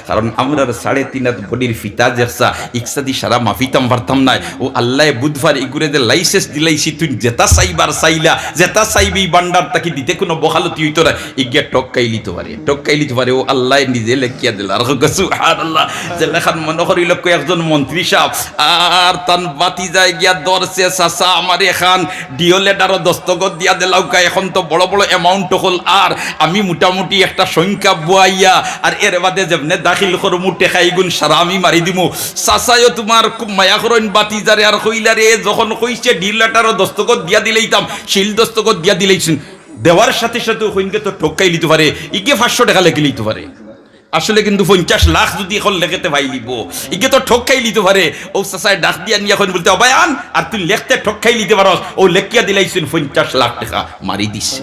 কারণ আমরার সাড়ে তিন আত বডির ফিতা যেকছা, ইকছাদি সারা মাপিতাম পারতাম নায়। অউ আল্লায় বুধবার ইগুরে যে license দিলাইছি, তুইন যেতা চাইবার চাইলা, যেতা চাইবে ই ভান্ডার থাকি দিতে কুনু বখালতি অইতো নায়। ইগিয়ে ঠক খাইলিতো পারে, ঠক খাইলিতো পারে, অউ আল্লায় নিজে লেখিয়া দিলা। আর কউক্কা সুবহানাল্লাহ। যেলাখান মনো করি লক্ষ্য একজন মন্ত্রী সাব, আর তান ভাতিজায় গিয়া ধরছে, "চাচা, আমারে এখান ডিও লেটারো দস্তখত দিয়া দিলাউক্কা, এখন তো বড় বড় amount অকল, আর আমি মোটামুটি একটা সংখ্যা বওয়াইয়া, আর এর বাদে যেমনে দাখিল করমু টেকা ইগুন সারা আমি মারি দিমু।" চাচায়ও তুমার খুব মায়া করইন ভাতিজারে, আর কইলা রে, যখন কইছে ডিও লেটারো দস্তখত দিয়া দিলাইতাম, সিল দস্তখত দিয়া দিলাইছইন, দেওয়ার সাথে সাথে কইন, "ইগে তো ঠক খাইলিতো পারে, ইগে পাঁচশো টেকা লেখিলিতো পারে।" আসলে কিন্তু পঞ্চাশ লাখ যুদি অখন লেখে তে পাইলিবো, ইগে তো ঠক খাইলিতো পারে। অউ চাচায় ডাক দিয়া নিয়া কইন বুলতে, "অবায়ান, আর তুইন লেখতে ঠক খাইলিতে পারস, অউ লেখিয়া দিলাইছইন পঞ্চাশ লাখ টেকা, মারি দিছে।"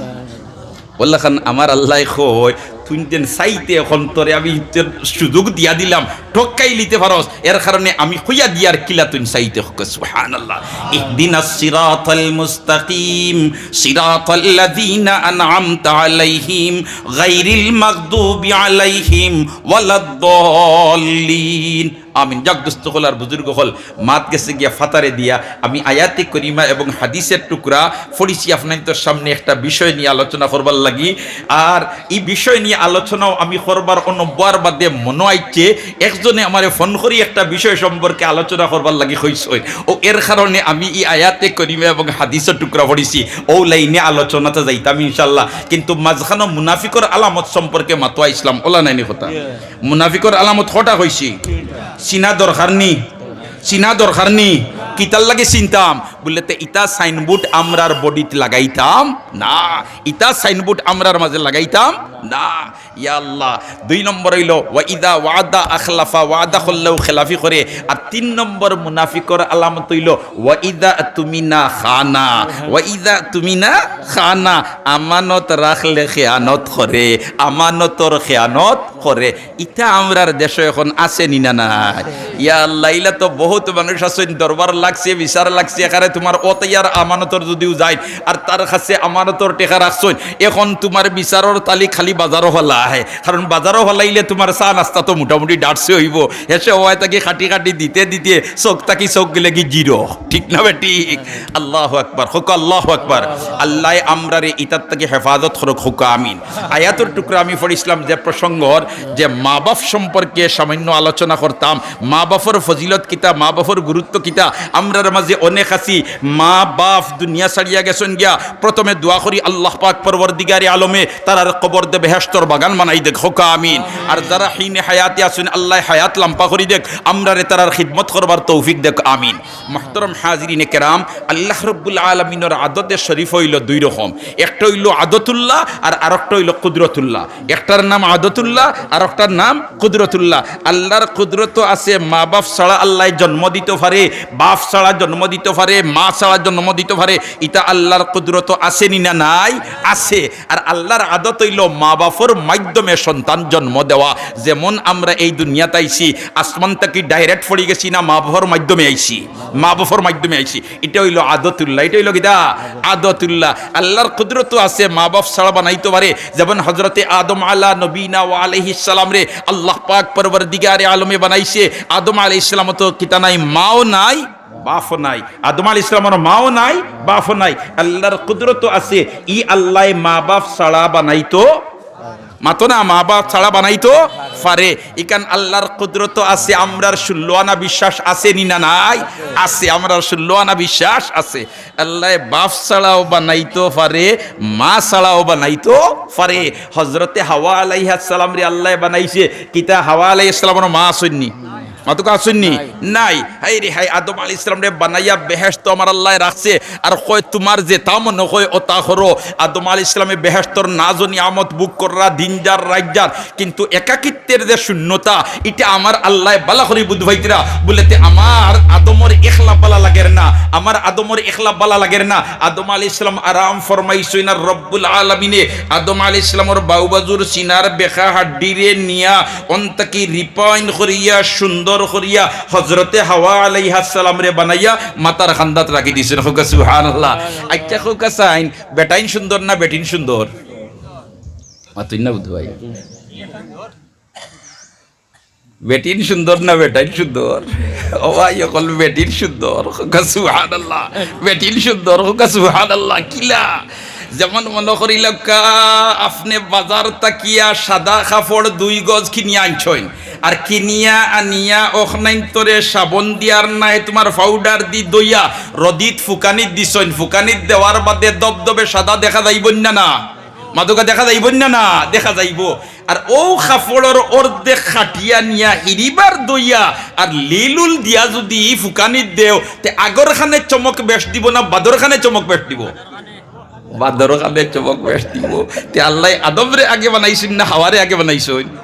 অলাখান আমার আল্লায় কয়, "তুইন যেন চাইতে অখন তোরে আমি ইতে সুযোগ দিয়া দিলাম, ঠক খাইলিতে পারস, এর কারণে আমি কইয়া দিয়ার কিলা তুইন চাইতে।" কউক্কা সুবহানাল্লাহ। ইহদিনাস সিরাতাল মুস্তাকিম, সিরাতাল্লাযীনা আনআমতা আলাইহিম, গায়রিল মাগদুবি আলাইহিম ওয়ালাদ্দাল্লিন। আমিন। যাউক দোস্ত অকল আর বুজুর্গ অকল, মাত গেছে গিয়া ফাতারে দিয়া। আমি আয়াতে করিমা এবং হাদিসের টুকরা পড়ছি আপনাইনতর সামনে একটা বিষয় নিয়া আলোচনা করবার লাগি। আর ই বিষয় নিয়া আলোচনাও আমি করবার অনো বওয়ার বাদে মনো আইছে, একজনে আমারে ফোন করি একটা বিষয় সম্পর্কে আলোচনা করবার লাগি কইছইন। অউ এর কারণে আমি ই আয়াতে করিমা এবং হাদিসের টুকরা পড়ছি, অউ লাইনে আলোচনাত যাইতাম ইনশাআল্লাহ। কিন্তু মাঝখানো মুনাফিকর আলামত সম্পর্কে মাতোয়া ইসলাম, অলা নায়নি কথা? মুনাফিকর আলামত কয়টা কইছি? চিনা দরকার নি? চিনা দরকার নি? কিতার লাগি চিনতাম? বুলে, "তে ইতা সাইনবোর্ড আমরার বডিত লাগাইতাম না, ইতা সাইনবোর্ড আমরার মাঝে লাগাইতাম না।" ইয়া আল্লাহ। দুই নম্বর অইলো, "ওয়া ইযা ওয়াদা আখলাফা", ওয়াদা করলেউ খেলাফি করে। আর তিন নম্বর মুনাফিকর আলামত অইলো, "ওয়া ইযা তুমিনা খানা", ওয়া ইযা তুমিনা খানা, আমানত রাখলে খেয়ানত করে, আমানতর খেয়ানত করে। ইতা আমরার দেশো অখন আছে নি না নাই? ইয়া আল্লাহ, ইলা তো বউত মানুষ আছইন, দরবার লাগছে, বিচার লাগছে, এখানে তুমার অতাইয়ার আমানতর যুদিও যাইন, আর তার কাছে আমানতর টেকা রাখছইন, এখন তুমার বিচারর তালি খালি বাজারো ফালায়, কারণ বাজারো ফালাইলে তুমার চা নাস্তা তো মোটামুটি ডাটসে অইবো, হেষে অওয়ায় থাকি কাটি কাটি দিতে দিতে চউখ থাকি চউখ গেলেগি জিরো। ঠিক না বেঠিক? আল্লাহু আকবার, কউক্কা আল্লাহু আকবার। আল্লায় আমরারে ইতার থাকি হেফাজত করউক, কউক্কা আমিন। আয়াতর টুকরা আমি পড়ছিলাম যে প্রসঙ্গর, যে মা বাপ সম্পর্কে সামান্য আলোচনা করতাম, মা বাপর ফজিলত কিতা, মা বাপর গুরুত্ব কিতা। আমরার মাঝে অনেক আছি, মা বাপ দুনিয়া ছাড়িয়া গেছইন গিয়া, প্রথমে দোয়া করি আল্লাহ পাক পরওয়ারদিগারে আলমে তারার কবররে বেহেশতর বাগান বানাই দেউক, কউক্কা আমিন। আর যারা হিনে হায়াতে আছইন, আল্লায় হায়াত লাম্বা করি দেউক, আমরারে তারার খিদমত করবার তৌফিক দেউক, আমিন। মুহতারাম হাজিরিনে কেরাম, আল্লাহ রব্বুল আলামিনর আদতে শরীফ অইলো দুই রকম, একটা অইলো আদতুল্লাহ আর আরকটা অইলো কুদরতুল্লাহ। একটার নাম আদতুল্লাহ, আরকটার নাম কুদরতুল্লাহ। আল্লার কুদরত আছে, মা বাপ ছাড়া আল্লায় জন্ম দিতো পারে, বাপ ছাড়া জন্ম দিতো পারে, মা ছাড়া জন্ম দিতো পারে। ইতা আল্লার কুদরত আছে নি না নাই? আছে। আর আল্লার আদত অইলো মা বাপর মাধ্যমে সন্তান জন্ম দেওয়া। যেমন আমরা এই দুনিয়াত আইছি, আসমান থাকি direct পড়ি গেছি না, মা বাপর মাধ্যমে আইছি? মা বাপর মাধ্যমে আইছি। ইটা অইলো আদতুল্লাহ। ইটা অইলো কিতা? আদতুল্লাহ। আল্লার কুদরত আছে, মা বাপ ছাড়া বানাইতো পারে। যেমন হজরতে আদম আলা নবীনা ওয়া আলাইহিস সালামরে আল্লাহ পাক পরওয়ারদিগারে আলমে বানাইছে। আদম আলাইহিস সালামর তো কিতা নাই, মাও নাই, বাপও নাই। আদম আলাইহিস সালামর মাও নাই, বাপও নাই। আল্লার কুদরত আছে, ই আল্লায় মা বাপ ছাড়া বানাইতো, মাতো না, মা বাপ ছাড়া বানাইতো পারে। ইখান আল্লার কুদরত আছে, আমরার ষোলো আনা বিশ্বাস আছে নি না নাই? আছে, আমরার ষোলো আনা বিশ্বাস আছে। আল্লায় বাপ ছাড়াও বানাইতো পারে, মা ছাড়াও বানাইতো পারে। হজরতে হাওয়া আলাইহাস সালামরে আল্লায় বানাইছে, কিতা হাওয়া আলাইহিস সালামর মা আছইন নি? মাতো কউক্কা আছইন নি? নাই। নাই। হায় রে হায়, আদম আলাইহিস সালামরে বানাইয়া বেহেশতো আমার আল্লায় রাখছে, আর কয়, "তুমার যেতা মনো কয় অতা করো।" আদম আলাইহিস সালামে বেহেশতর নাজ ও নিয়ামত ভোগ কররা, দিন যার রাইত যার, কিন্তু একাকিত্বের যে শূন্যতা, ইটা আমার আল্লায় ভালা করি বুঝাইতরা। বুলে, "তে আমার আদমর একলা ভালা লাগের না, আমার আদমর একলা ভালা লাগের না।" আদম আলাইহিস সালাম আরাম ফরমাইছইন, আর রব্বুল আলামিনে আদম আলাইহিস সালামর বাউ বাজুর সিনার বেকা হাড্ডিরে নিয়া অন থাকি refine করিয়া, সুন্দর করিয়া হজরতে হাওয়া আলাইহাস সালামরে বানাইয়া মাথার কান্দাত রাখি দিছইন। কউক্কা সুবহানাল্লাহ। আইচ্ছা কউক্কা চাইন, বেটাইন সুন্দর না বেটিন সুন্দর? মাতইন না বুধু ভাই। বেটিন সুন্দর না বেটাইন সুন্দর? ও ভাই, অকল বেটিন সুন্দর। কউক্কা সুবহানাল্লাহ। বেটিন সুন্দর। কউক্কা সুবহানাল্লাহ। কিলা? যেমন মনো করিলাউক্কা, আপনে বাজার থাকিয়া সাদা কাপড় দুই গজ কিনিয়া আনছইন, আর কিনিয়া আনিয়া অখনাইন্তরে সাবন দিয়ার নায় তুমার powder দি ধইয়া রদিত ফুকানিত দিছইন, ফুকানিত দেওয়ার বাদে দবদবে সাদা দেখা যাইবো না, না? মাতো কউক্কা দেখা যাইবো না, না? দেখা যাইবো। আর অউ কাপড়র অর্ধেক কাটিয়া নিয়া হিরিবার ধইয়া আর লিলুল দিয়া যুদি ফুকানিত দেও, তে আগর খানে চমক বেশ দিবো না বাদর খানে চমক বেশ দিবো? বাদর খানে চমক বেশ দিবো। তে আল্লায় আদমরে আগে বানাইছইন না হাওয়ারে আগে বানাইছইন?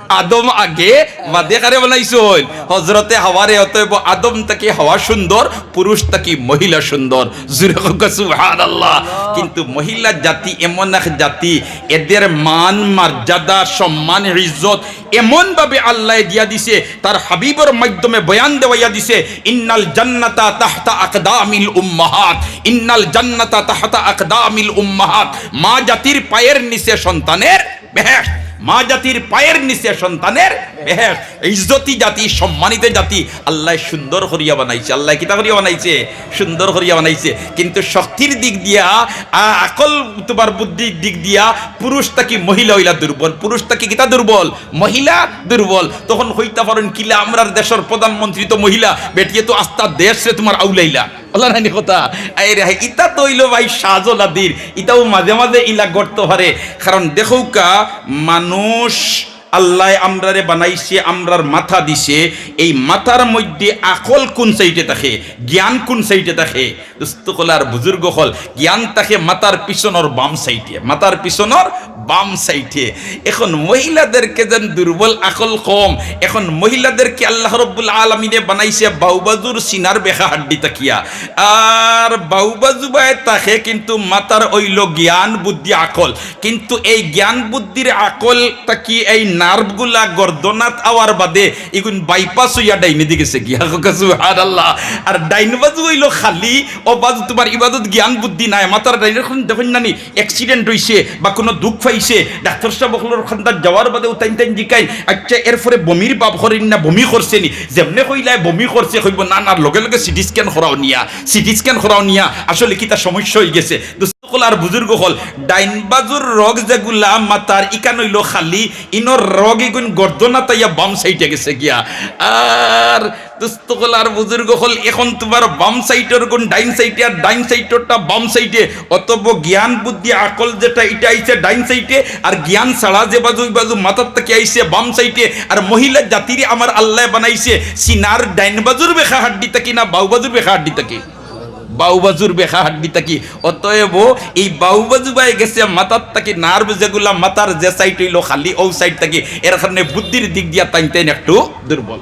আদম আগে, বাদে কারে বানাইছইন? হজরতে হাওয়ারে। অতএব আদম থাকি হাওয়া সুন্দর, পুরুষ থাকি মহিলা সুন্দর। জুরে কউক্কা সুবহানাল্লাহ। কিন্তু মহিলা জাতি এমন এক জাতি, এদের মান, মর্যাদা, সম্মান, ইজ্জত এমন ভাবে আল্লায় দিয়া দিছে, তার হাবিবর মাধ্যমে বয়ান দেওয়াইয়া দিছে, "ইন্নাল জান্নাতা তাহতা আকদামিল উম্মাহাত, ইন্নাল জান্নাতা তাহতা আকদামিল উম্মাহাত।" মা জাতির পায়ের নিচে সন্তানের বেহেশত, মা জাতির পায়ের নিচে সন্তানের বেহেশত। ইজ্জতি জাতি, সম্মানিত জাতি, আল্লায় সুন্দর করিয়া বানাইছে। আল্লায় কিতা করিয়া বানাইছে? সুন্দর করিয়া বানাইছে। কিন্তু শক্তির দিক দিয়া, আ-, আকল তুমার বুদ্ধির দিক দিয়া পুরুষ থাকি মহিলা অইলা দুর্বল, পুরুষ থাকি কিতা দুর্বল? মহিলা দুর্বল। তখন কইতা পারইন, "কিলা, আমরার দেশর প্রধানমন্ত্রী তো মহিলা, বেটিয়ে তো আস্তা দেশরে তুমার আউলাইলা।" অলা নায়নি কথা? আরে হায়, ইতা তো অইলো ভাই সাজো নাদির, ইতাও মাঝে মাঝে ইলা ঘটতো পারে। কারণ দেখউক্কা, মানুষ আল্লায় আমরারে বানাইছে, আমরার মাথা দিছে, এই মাথার মধ্যে আকল কুন সাইডে থাকে, জ্ঞান কুন সাইডে থাকে? দোস্ত অকল আর বুজুর্গ অকল, জ্ঞান থাকে মাথার পিছনর বাম সাইডে, মাথার পিছনর বাম সাইডে। এখন মহিলাদেরকে যেন দুর্বল, আকল কম, এখন মহিলাদেরকে আল্লাহ রব্বুল আলামিনে বানাইছে বাউবাজুর সিনার বেকা হাড্ডি থাকিয়া, আর বাউবাজু বায় থাকে কিন্তু মাথার অইলো জ্ঞান, বুদ্ধি, আকল। কিন্তু এই জ্ঞান বুদ্ধির আকল থাকি এই নার্ভগুলা গর্দনাত আওয়ার বাদে ইগুন বাইপাস অইয়া ডাইনেদি গেছে গিয়া। কউক্কা সুবহানাল্লাহ। আর ডাইন বাজু অইলো খালি, অউ বাজু তুমার ইবাদত জ্ঞান বুদ্ধি নাই, মাথার ডাইনর খান দেখইন না নি, accident অইছে বা কুনু দুখ পাইছে, ডাক্তর সাব অকলর খান্দাত যাওয়ার বাদে অউ তাইন তাইন জিকাইন, "আইচ্ছা, এরপরে বমির ভাব করইন না, বমি করছে নি?" যেমনে কইলায় বমি করছে, কইবো, "না, না, লগে লগে সিটি স্ক্যান করাও নিয়া, সিটি স্ক্যান করাও নিয়া, আসলে কিতা সমস্যা অইগেছে।" দোস্ত অকল আর বুজুর্গ অকল, ডাইন বাজুর রগ যেগুলা মাথার, ইখান অইলো খালি, ইনর রগ ইগুন গর্দনাত আইয়া বাম সাইডে গেছে গিয়া। আর দোস্ত অকল আর বুজুর্গ অকল, এখন তুমার বাম সাইডর গুন ডাইন সাইডে আর ডাইন সাইডরটা বাম সাইডে, অতএব জ্ঞান বুদ্ধি আকল যেটা, ইটা আইছে ডাইন সাইডে, আর জ্ঞান ছাড়া যে বাজু, ওই বাজু মাথার থাকি আইছে বাম সাইডে। আর মহিলা জাতিরে আমার আল্লায় বানাইছে সিনার ডাইন বাজুর বেকা হাড্ডি থাকি না বাউ বাজুর বেকা হাড্ডি থাকি? বাউ বাজুর বেকা হাড্ডি থাকি। অতএব এই বাউ বাজু বায় গেছে মাথার থাকি, নার্ভ যেগুলা মাথার যে সাইড অইলো খালি, অউ সাইড থাকি। এর কারণে বুদ্ধির দিক দিয়া তাইন তাইন একটু দুর্বল।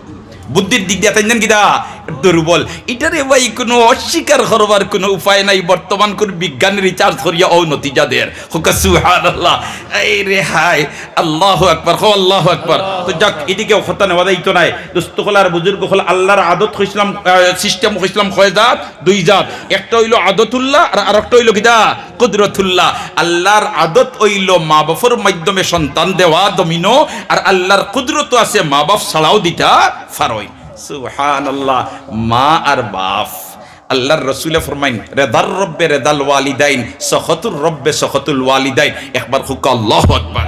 বুদ্ধির দিক দিয়া তাইন তাইন কিতা? দুর্বল। ইটারে ভাই কুনু অস্বীকার করবার কুনু উপায় নাই। বর্তমান কুনু বিজ্ঞানী research করিয়া অউ নতিজা দের। কউক্কা সুবহানাল্লাহ। এই রে হায়, আল্লাহু আকবার, কও আল্লাহু আকবার। তো যাক, ইদিকে কথা নেওয়া যাইতো নায়। দোস্ত অকল আর বুজুর্গ অকল, আল্লার আদত কইছলাম, আহ, system কইছলাম কয় জাত? দুই জাত। একটা অইলো আদতুল্লাহ আর আরেকটা অইলো কিতা? কুদরতুল্লাহ। আল্লার আদত অইলো মা বাফর মাধ্যমে সন্তান দেওয়া দমিনো, আর আল্লার কুদরত আছে মা বাফ ছাড়াও দিতা পারইন। সুবহানাল্লাহ। মা আর বাফ, আল্লার রসুলে ফরমাইন, "রেদার রব্বে রেদাল ওয়ালিদাইন, সখতুর রব্বে সখতুল ওয়ালিদাইন।" একবার কউক্কা আল্লাহু আকবার।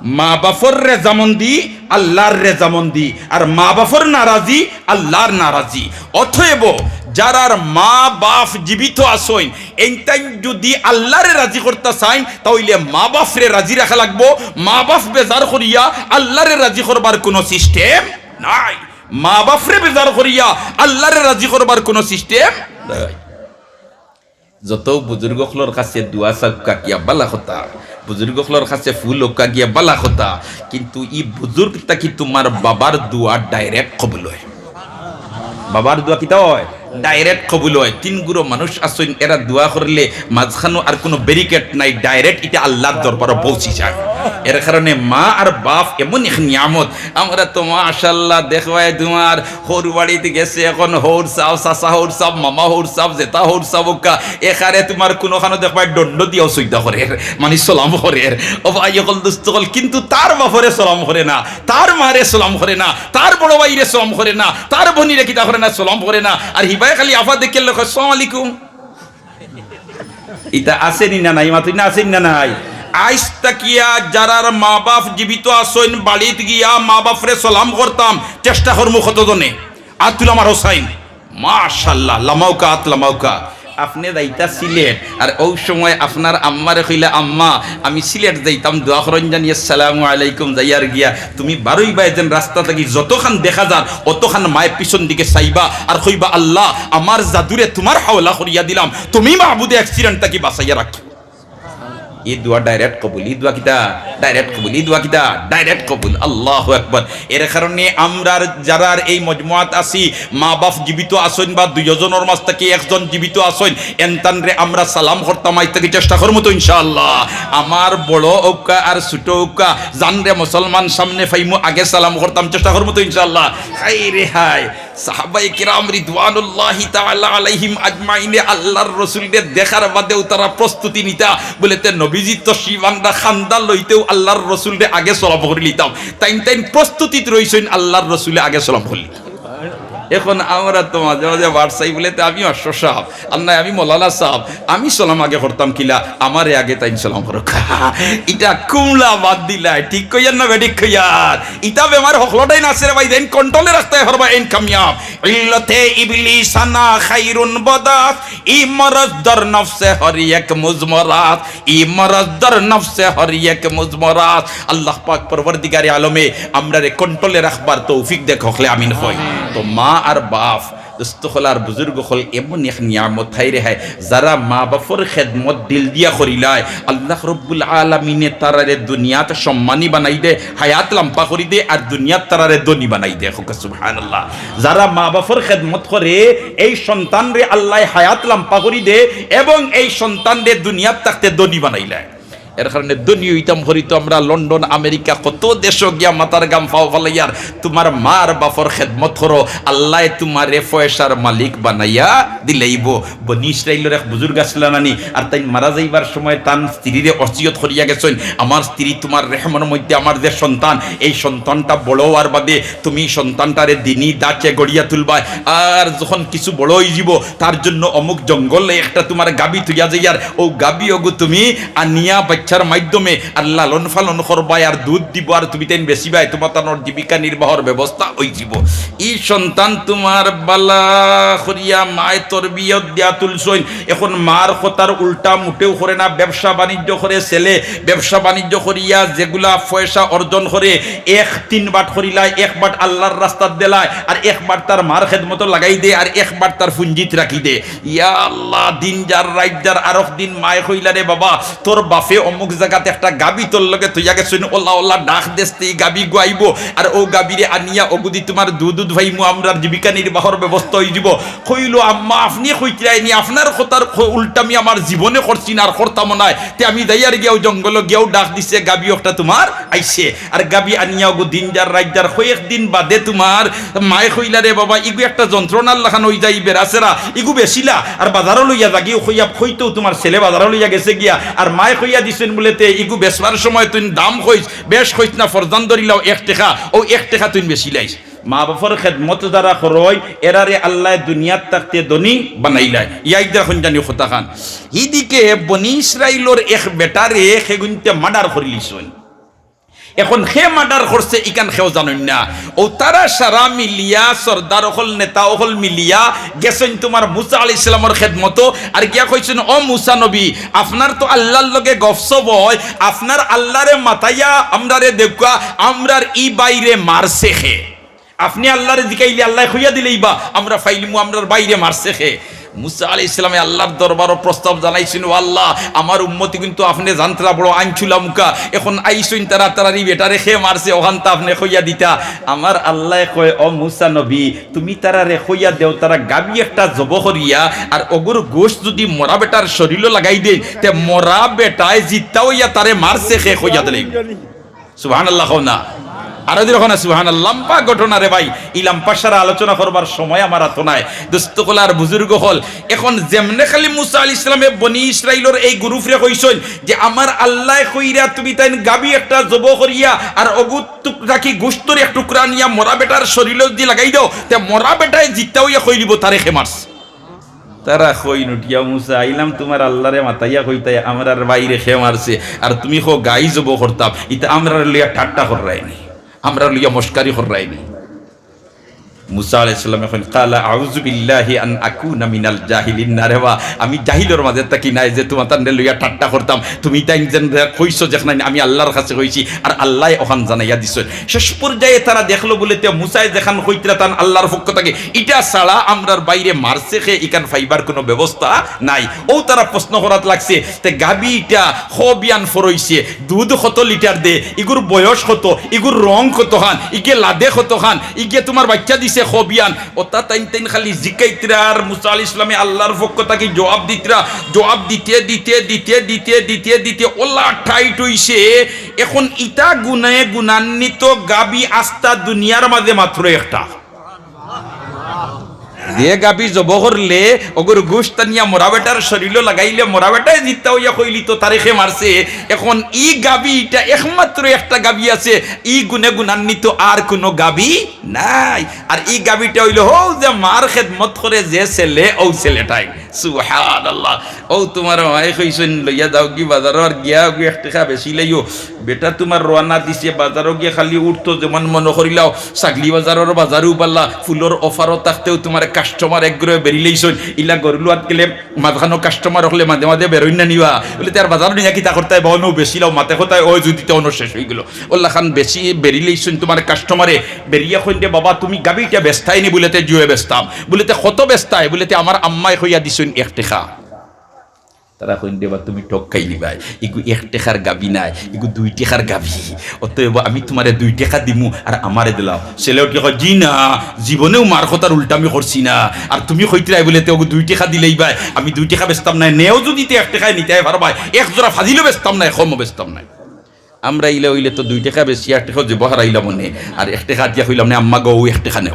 মা বাফর রেজামন্দি আল্লার রেজামন্দি, আর মা বাফর নারাজি আল্লার নারাজি। অতএব যারার মা বাফ জীবিত আছইন, এইন তাইন যুদি আল্লারে রাজি করতা চাইন, তা অইলে মা বাফরে রাজি রাখা লাগবো। মা বাফ বেজার করিয়া আল্লারে রাজি করবার কুনু system নাই। মা বাফরে বেজার করিয়া আল্লারে রাজি করবার কুনু system নাই। যত বুজুর্গ অকলর কাছে দোয়া চাউক্কা গিয়া বালা কথা, বুজুর্গ অকলর কাছে ফুল অউক্কা গিয়া বালা কথা, কিন্তু ই বুজুর্গ থাকি তুমার বাবার দোয়া direct কবুল অয়। বাবার দোয়া কিতা অয়? Direct কবুল অয়। তিন গুরু মানুষ আছইন, এরা দোয়া করলে মাঝখানো আর কুনু barricade নাই, direct ইটা আল্লার দরবারো পৌঁছি যায়। এর কারণে মা আর বাফ এমন এক নিয়ামত। আমরা তো মাশাআল্লাহ দেখবায় তুমার হউর বাড়িত গেছে, এখন হউর সাব, চাচা হউর সাব, মামা হউর সাব, জেঠা হউর সাব অউক্কা, এখানে তুমার কুনুখানো দেখবায় দণ্ড দিয়াও সইদা করের, মানি সালাম করের। ও ভাই অকল, দোস্ত অকল, কিন্তু তার বাফরে সালাম করে না, তার মারে সালাম করে না, তার বড় ভাইরে সালাম করে না, তার বইনরে কিতা করে না, সালাম করে না। আর হিবায় খালি আফা দেখিয়া কয়, "আসসালামু আলাইকুম।" ইতা আছে নি না নাই? মাতইন না, আছে নি না নাই? আইজ থাকিয়া যারার মা বাফ জীবিত আছইন, বাড়িত গিয়া মা বাফরে সালাম করতাম, চেষ্টা করমু কতজনে? আত তুলা মারো চাইন। মাশাআল্লাহ, লামাউক্কা, আত লামাউক্কা। আপনে যাইতা সিলেট, আর অউ সময় আপনার আম্মারে কইলা, "আম্মা, আমি সিলেট যাইতাম, দোয়া করইন জানি, আসসালামু আলাইকুম, যাইয়ার গিয়া।" তুমি বারইবায় যেন রাস্তা থাকি যতখান দেখা যার, অতখান মায় পিছন দিকে চাইবা, আর কইবা, "আল্লাহ, আমার জাদুরে তুমার হাওলা করিয়া দিলাম, তুমি মাবুদে accident থাকি বাঁচাইয়া রাখো।" ই দোয়া direct কবুল, ই দোয়া কিতা? Direct কবুল, ই দোয়া কিতা? Direct কবুল। আল্লাহু আকবার। এর কারণে আমরার যারার এই মজমুয়াত আছি, মা বাফ জীবিত আছইন বা দুইজনর মাঝ থাকি একজন জীবিত আছইন, এনতানরে আমরা সালাম করতাম, আইজ থাকি চেষ্টা করমু তো ইনশাআল্লাহ। আমার বড় অউক্কা আর ছোট অউক্কা, জানরে মুসলমান সামনে পাইমু, আগে সালাম করতাম, চেষ্টা করমু তো ইনশাআল্লাহ। হায় রে হায়, সাহাবায়ে কেরাম রিদওয়ানুল্লাহি তাআলা আলাইহিম আজমাইনে আল্লার রসুলরে দেখার বাদেউ তারা প্রস্তুতি নিতা, বলে, "তে নবীজি তশরিফ আনরা, কান্দা লইতেউ আল্লার রসুলরে আগে সালাম করি লিতাম।" তাইন তাইন প্রস্তুতিত রইছইন, আল্লার রসুলে আগে সালাম করলি। এখন আমরা তো মাঝে মাঝে বাড় চাই বলে, "তে আমি মাস্টার সাব, আর নায় আমি মৌলানা সাব, আমি সালাম আগে করতাম কিলা, আমারে আগে তাইন সালাম করউক্কা।" ইটা কুমলা বাদ দিলায়, ঠিক কইয়ার না বেঠিক কইয়ার? ইতা বেমার হকলটাইন আছে রে ভাই, যেইন control-এ রাখতায় পারবা এইন কামিয়াব। ইল্লতে ইবলিসানা খাইরুন বদাত, ই মরজ দর নফসে হর এক মুজমরাত, ই মরজ দর নফসে হর এক মুজমরাত। আল্লাহ পাক পরওয়ারদিগারে আলমে আমরারে control-এ রাখবার তৌফিক দেখ, হকলে আমিন কই। তো মা আর বাফ, দোস্ত অকল আর বুজুর্গ অকল, এমন এক নিয়ামত, হায় রে হায়, যারা মা বাফর খেদমত দিল দিয়া করিলায়, আল্লাহ রব্বুল আলামিনে তারারে দুনিয়াত সম্মানী বানাই দে, হায়াত লাম্বা করি দে, আর দুনিয়াত তারারে ধনী বানাই দে। কউক্কা সুবহানাল্লাহ। যারা মা বাফর খেদমত করে, এই সন্তানরে আল্লায় হায়াত লাম্বা করি দে এবং এই সন্তানরে দুনিয়াত থাকতে ধনী বানাইলায়। এর কারণে ধনী অইতাম করি তো আমরা লন্ডন, আমেরিকা, কত দেশো গিয়া মাথার ঘাম পাও ফালাইয়ার তুমার মার বাপর খেদমত করো, আল্লায় তুমারে পয়সার মালিক বানাইয়া দিলাইবো। বনি ইসরাইলর এক বুজুর্গ আছলা নানি, আর তাইন মারা যাইবার সময় তান স্ত্রীরে ওসিয়ত করিয়া গেছইন, "আমার স্ত্রী, তুমার রেহমর মধ্যে আমার যে সন্তান, এই সন্তানটা বড় অওয়ার বাদে তুমি সন্তানটারে দিনি দাচে গড়িয়া তুলবায়, আর যখন কিছু বড় অইযিবো, তার জন্য অমুক জঙ্গলে একটা তুমার গাবি থইয়া যাইয়ার, অউ গাবি অগু তুমি আনিয়া বাইচ্চার মাধ্যমে আর লালন পালন করবায়, আর দুধ দিবো, আর তুমি তাইন বেচিবায়, তুমার তানর জীবিকা নির্বাহর ব্যবস্থা অইযিবো।" ই সন্তান তুমার বালা করিয়া মায় তরবিয়ত দিয়া তুলছইন। এখন মার কথার উল্টা মুটেও করে না, ব্যবসা বাণিজ্য করে ছেলে, ব্যবসা বাণিজ্য করিয়া যেগুলা পয়সা অর্জন করে, এক তিন বাট করিলায়, এক বাট আল্লার রাস্তাত দিলায়, আর এক বাট তার মার খেদমতো লাগাই দে, আর এক বাট তার পুঞ্জিত রাখি দে। ইয়া আল্লাহ, দিন যার রাইত যার, আরক দিন মায় কইলা, "রে বাবা, তোর বাপে অমুক জাগাত একটা গাবি তোর লগে থইয়া গেছইন, ওলা ওলা ডাক দেস্তে ই গাবি গুয়াইবো, আর অউ গাবিরে আনিয়া অগুদি তুমার দুধ দুধ ভাইমু, আমরার জীবিকা নির্বাহর ব্যবস্থা অইযিবো।" কইলো, "আম্মা, আপনে কইতরায়নি, আপনার কথার খ-, উল্টা আমি আমার জীবনে করছি না, আর করতামও নায়। তে আমি যাইয়ার গিয়াও জঙ্গলো গিয়াও ডাক দিছে, গাবি একটা তুমার আইছে।" আর গাবি আনিয়া অগু দিন যার রাইত যার, কয়েকদিন বাদে তুমার মায় কইলা, "রে বাবা, ইগু একটা যন্ত্রণার লাখান অইযায়, বেড়াছেড়া, ইগু বেচিলা, আর বাজারো লইয়া যাগি।" অউ কইয়া কইতেউ তুমার ছেলে বাজারো লইয়া গেছে গিয়া, আর মায় কইয়া দিছইন বুলে, "তে ইগু বেচবার সময় তুইন দাম কইস, বেশ কইস না, ফরজান ধরিলাও এক টেকা, অউ এক টেকা তুইন বেচিলাইস।" মা বাপর খেদমত যারা করইন, এরারে আল্লায় দুনিয়াত থাকতে ধনী বানাইলায়। ইয়াইদা কইন জানি কথাখান। হিদিকে বনি ইসরাইলর এক বেটারে কেগুইন্তে মার্ডার করিলিছইন। এখন কে মার্ডার করছে ইখান কেউ জানইন না। অউ তারা সারা মিলিয়া, সর্দার অকল, নেতা অকল মিলিয়া গেছইন তুমার মুসা আলাইহিস সালামর খেদমতো, আর গিয়া কইছইন, "ও মুসা নবী, আপনার তো আল্লার লগে গফসফ অয়, আপনার আল্লারে মাতাইয়া আমরারে দেউক্কা, আমরার ই ভাইরে মারছে কে?" আপনে আল্লারে জিকাইলে আল্লায় কইয়া দিলাইবা, আমরা পাইলিমু আমরার ভাইরে মারছে কে। মুসা আলাইহিস সালামে আল্লার দরবারো প্রস্তাব জানাইছইন, "ও আল্লা, আমার উম্মতি কিন্তু আপনে জানতরা বড় আইনছুলা মুখা, এখন আইছইন তারা, তারার ই বেটারে কে মারছে, অখানতা আপনে কইয়া দিতা।" আমার আল্লায় কয়, "ও মুসা নবী, তুমি তারারে কইয়া দেও, তারা গাবি একটা জবো করিয়া আর অগুর গোশত যুদি মরা বেটার শরীলো লাগাই দেইন, তে মরা বেটায় জিত্তা অইয়া তারে মারছে কে কইয়া দিলাইবো।" সুবহানাল্লাহ কও না? আরো জোরে কও না সুবহানাল্লাহ। লম্বা ঘটনা রে ভাই, ই লম্বা সারা আলোচনা করবার সময় আমার আতো নাই। দোস্ত অকল আর বুজুর্গ অকল, এখন যেমনে খালি মুসা আলাইহিস সালামে বনি ইসরাইলর এই গ্রুপরে কইছইন যে, "আমার আল্লায় কইরা তুমি তাইন গাবি একটা জবো করিয়া আর অগুত টুক-, রাখি গোশতর এক টুকরা আনিয়া মরা বেটার শরীলো যুদি লাগাই দেও, তে মরা বেটায় জিত্তা অইয়া কইলিবো তারে কে মারছে।" তারা কইন উঠিয়া, "মুসা, আইলাম তুমার আল্লারে মাতাইয়া কইতায়, আমরার ভাইরে কে মারছে, আর তুমি কও গাবি জবো করতাম, ইতা আমরারে লইয়া ঠাট্টা কররায়নি, আমরারে লইয়া মস্কারি কররায়নি।" মুসা আলাইহিস সালামে কইন, "ক্বালা আউযু বিল্লাহি আন আকুনা মিনাল জাহিলিন।" না রে বা, আমি জাহিলর মাঝে থাকি নায় যে তুমার তানরে লইয়া ঠাট্টা করতাম, তুমি তাইন যেন কইছো যেখান আমি আল্লার কাছে কইছি, আর আল্লায় অখান জানাইয়া দিছইন। শেষ পর্যায়ে তারা দেখলো বুলে তে মুসায় যেখান কইতরা তান আল্লার পক্ষ থাকি, ইটা ছাড়া আমরার ভাইরে মারছে কে, ইখান পাইবার কুনু ব্যবস্থা নাই। অউ তারা প্রশ্ন করাত লাগছে, তে গাবি ইটা ক বিয়ান ফরইছে, দুধ কত লিটার দে, ইগুর বয়স কত, ইগুর রং কতখান, ইগে লাদে কতখান, ইগে তুমার বাইচ্চা দিছে ক বিয়ান, অতা তাইন তাইন খালি জিকাইতরা। আর মুসা আলাইহিস সালামে আল্লার পক্ষ থাকি জবাব দিতরা, জবাব দিতে দিতে দিতে দিতে দিতে দিতে অলা টাইট অইছে। এখন ইতা গুণে গুণান্বিত গাবি আস্তা দুনিয়ার মাঝে মাত্র একটা। যে গাবি জবো করলে অগুর গোশত আনিয়া মরা বেটার শরীলো লাগাইলে মরা বেটায় জিত্তা অইয়া কইলিতো তারে কে মারছে। এখন ই গাবি ইটা একমাত্র একটা গাবি আছে, ই গুণে গুণান্বিত আর কুনু গাবি নাই। আর ই গাবিটা অইলো হউ যে মার খেদমত করে যে ছেলে, অউ ছেলেটাই। সুবহানাল্লাহ। অউ তুমার মায়ে কইছইন, "লইয়া যাওগি বাজারো আর গিয়া অগু এক টেকা বেচিলাইও।" বেটা তুমার রওয়ানা দিছে, বাজারো গিয়া খালি উঠতো, যেমন মনো করিলাও, ছাগলি বাজারর বাজারউ বালা, ফুলর অফারও থাকতেও তুমার কাস্টমার একগরে বেরিলাইছইন। ইলা গরুলুয়াত গেলে মাঝখানো কাস্টমার অকলে মাঝে মাঝে বেরইন না নি বা? বুলে, "তে আর বাজারো নিয়া কিতা করতায় বা, অনো বেচিলাও, মাতে কথায় অয় যুদি তে অনো শেষ অইগেলো।" অলাখান বেশি বেরিলাইছইন তুমার কাস্টমারে, বেরিয়া কইন দে, "বাবা, তুমি গাবিটা বেচতায় নি?" বুলে, "তে জি অয় বেচতাম।" বুলে, "তে কত বেচতায়?" বুলে, "তে আমার আম্মায় কইয়া দিছইন এক টেকা।" তারা কইন, "রে বা, তুমি ঠগ খাইলিবায়, ইগু এক টেকার গাভী নায়, ইগু দুই টেকার গাভী। অতএব আমি তুমারে দুই টেকা দিমু আর আমারে দিলাও।" ছেলে উঠিয়া কয়, "জি না, জীবনেও মার কথার উল্টা আমি করছি না। আর তুমি কইতরায় বুলে তে অগু দুই টেকা দিলাইবায়, আমি দুই টেকা বেচতাম নায়, নেও যুদি তে এক টেকায় নিতায় পারবায়, এক জোড়া ফাজিলও বেচতাম নায়, কমও বেচতাম নায়।" আমরা ইলা অইলে তো দুই টেকা বেশি, এক টেকা জেবো হারাইলাম অনে, আর এক টেকা দিয়া কইলাম নে, "আম্মা গো, এক টেকা নেও।"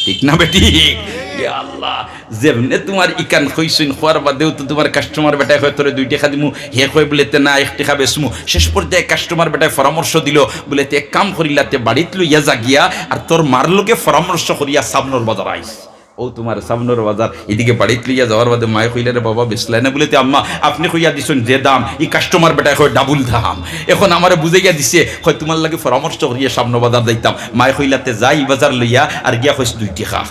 ঠিক না বেঠিক? ইয়া আল্লাহ, যেমনে তুমার ইখান কইছইন, কওয়ার বাদেউ তো তুমার কাস্টমার বেটায় কয়, "তোরে দুই টেকা দিমু", হে কয় বুলে তে, "না, এক টেকা বেচমু।" শেষ পর্যায়ে কাস্টমার বেটায় পরামর্শ দিলো বুলে তে, "এক কাম করিলা তে, বাড়িত লইয়া যা গিয়া, আর তোর মার লগে পরামর্শ করিয়া সামনর বাজার আইস।" অউ তুমার সামনর বাজার, ইদিকে বাড়িত লইয়া যাওয়ার বাদে মায়ে কইলা, "রে বাবা, বেচলায় না?" বুলে তে, "আম্মা, আপনে কইয়া দিছইন যে দাম, ই কাস্টমার বেটায় কয় ডাবল দাম। এখন আমারে বুঝাইয়া দিছে, কয় তুমার লাগি পরামর্শ করিয়া সামনর বাজার যাইতাম।" মায়ে কইলা তে, "যা ই বাজার লইয়া আর গিয়া কইস দুই টেকা।"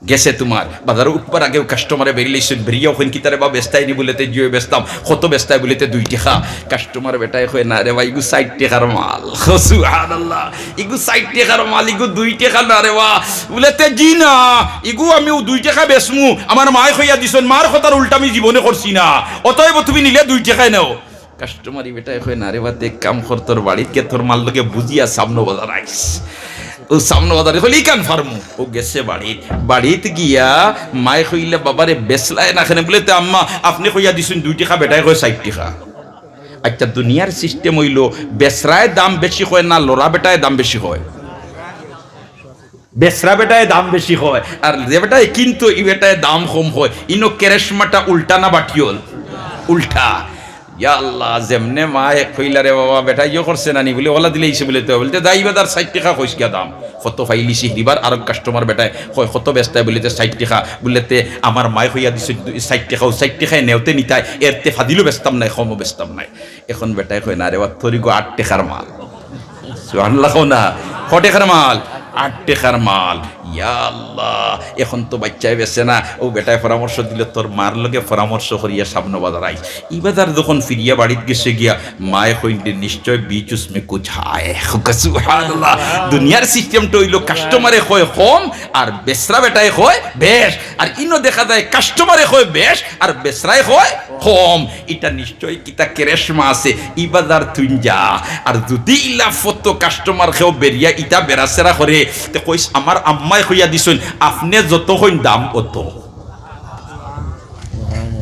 গেছে তুমার, বাজারো উঠবার আগেউ কাস্টমারে বেরিলাইছইন, বেরিয়াউ কইন, "কিতারে বা, বেচতায় নি?" বুলে তে, "জি অয়, বেচতাম।" "কত বেচতায়?" বুলে তে, "দুই টেকা।" কাস্টমার বেটায় কয়, "না রে বা, ইগু ষাইট টেকার মাল।" সুবহানাল্লাহ। "ইগু ষাইট টেকার মাল, ইগু দুই টেকা না রে বা।" বুলে তে, "জি না, ইগু আমি অউ দুই টেকা বেচমু, আমার মায়ে কইয়া দিছইন, মার কথার উল্টা আমি জীবনে করছি না, অতএব তুমি নিলে দুই টেকায় নেও।" কাস্টমারি বেটায় কয়, "না রে বা, তে এক কাম কর, তোর বাড়িত গিয়া তোর মার লগে বুঝিয়া সামনর বাজার আইস।" অউ সামনর বাজারে কইলে, "ইখান পারমু।" অউ গেছে বাড়িত, বাড়িত গিয়া মায়ে কইলা, "বাবারে, বেচলায় না কেনে?" বুলে তে, "আম্মা, আপনে কইয়া দিছইন দুই টেকা, বেটায় কয় ষাইট টেকা।" আইচ্ছা, দুনিয়ার সিস্টেম অইলো, বেচরায় দাম বেশি কয় না, লরা বেটায় দাম বেশি কয়? বেচরা বেটায় দাম বেশি কয়, আর যে বেটায় কিনতো, ই বেটায় দাম কম কয়। ইনো কেরেশমাটা উল্টা না বাটিওল? উল্টা। ইয়া আল্লাহ, যেমনে মায়ে কইলা, "রে বাবা, বেটায় ইয়ো করছে না নি?" বুলে, "অলা দিলাইছে।" বুলে তে, বুলে তে, "যা ই বাজার ষাইট টেকা কইস গিয়া দাম।" কত পাইলিছে, হিরিবার আরক কাস্টমার বেটায় কয়, "কত বেচতায়?" বুলে তে, "ষাইট টেকা।" বুলে তে, "আমার মায়ে কইয়া দিছে ষাইট টেকা, অউ ষাইট টেকায় নেও তে নিতায়, এর তে ফাজিলও বেচতাম নায়, কমও বেচতাম নায়।" এখন বেটায় কয়, "না রে বা, তোর ইগু আট টেকার মাল।" সুবহানাল্লাহ কও না। কয় টেকার মাল? আট টেকার মাল। ইয়া আল্লাহ, এখন তো বাইচ্চায় বেচে না। অউ বেটায় পরামর্শ দিলো, "তোর মার লগে পরামর্শ করিয়া সামনর বাজার আইস।" ই বাজার যখন ফিরিয়া বাড়িত গেছে গিয়া, মায়ে কইন, "নিশ্চয় বিচ উসমে কুছ হায়।" সুবহানাল্লাহ। দুনিয়ার সিস্টেমটা অইলো, কাস্টমারে কয় কম, আর বেচরা বেটায় কয় বেশ। আর ইনো দেখা যায় কাস্টমারে কয় বেশ, আর বেচরায় কয় কম। ইটা নিশ্চয় কিতা কেরেশমা আছে, ই বাজার তুইন যা। আর যুদি ইলা ফতো কাস্টমার কেউ বেরিয়া ইতা বেড়াছেড়া করে, তে কইস, "আমার আম্মায় কইয়া দিছইন, আপনে যত কইন দাম অত।"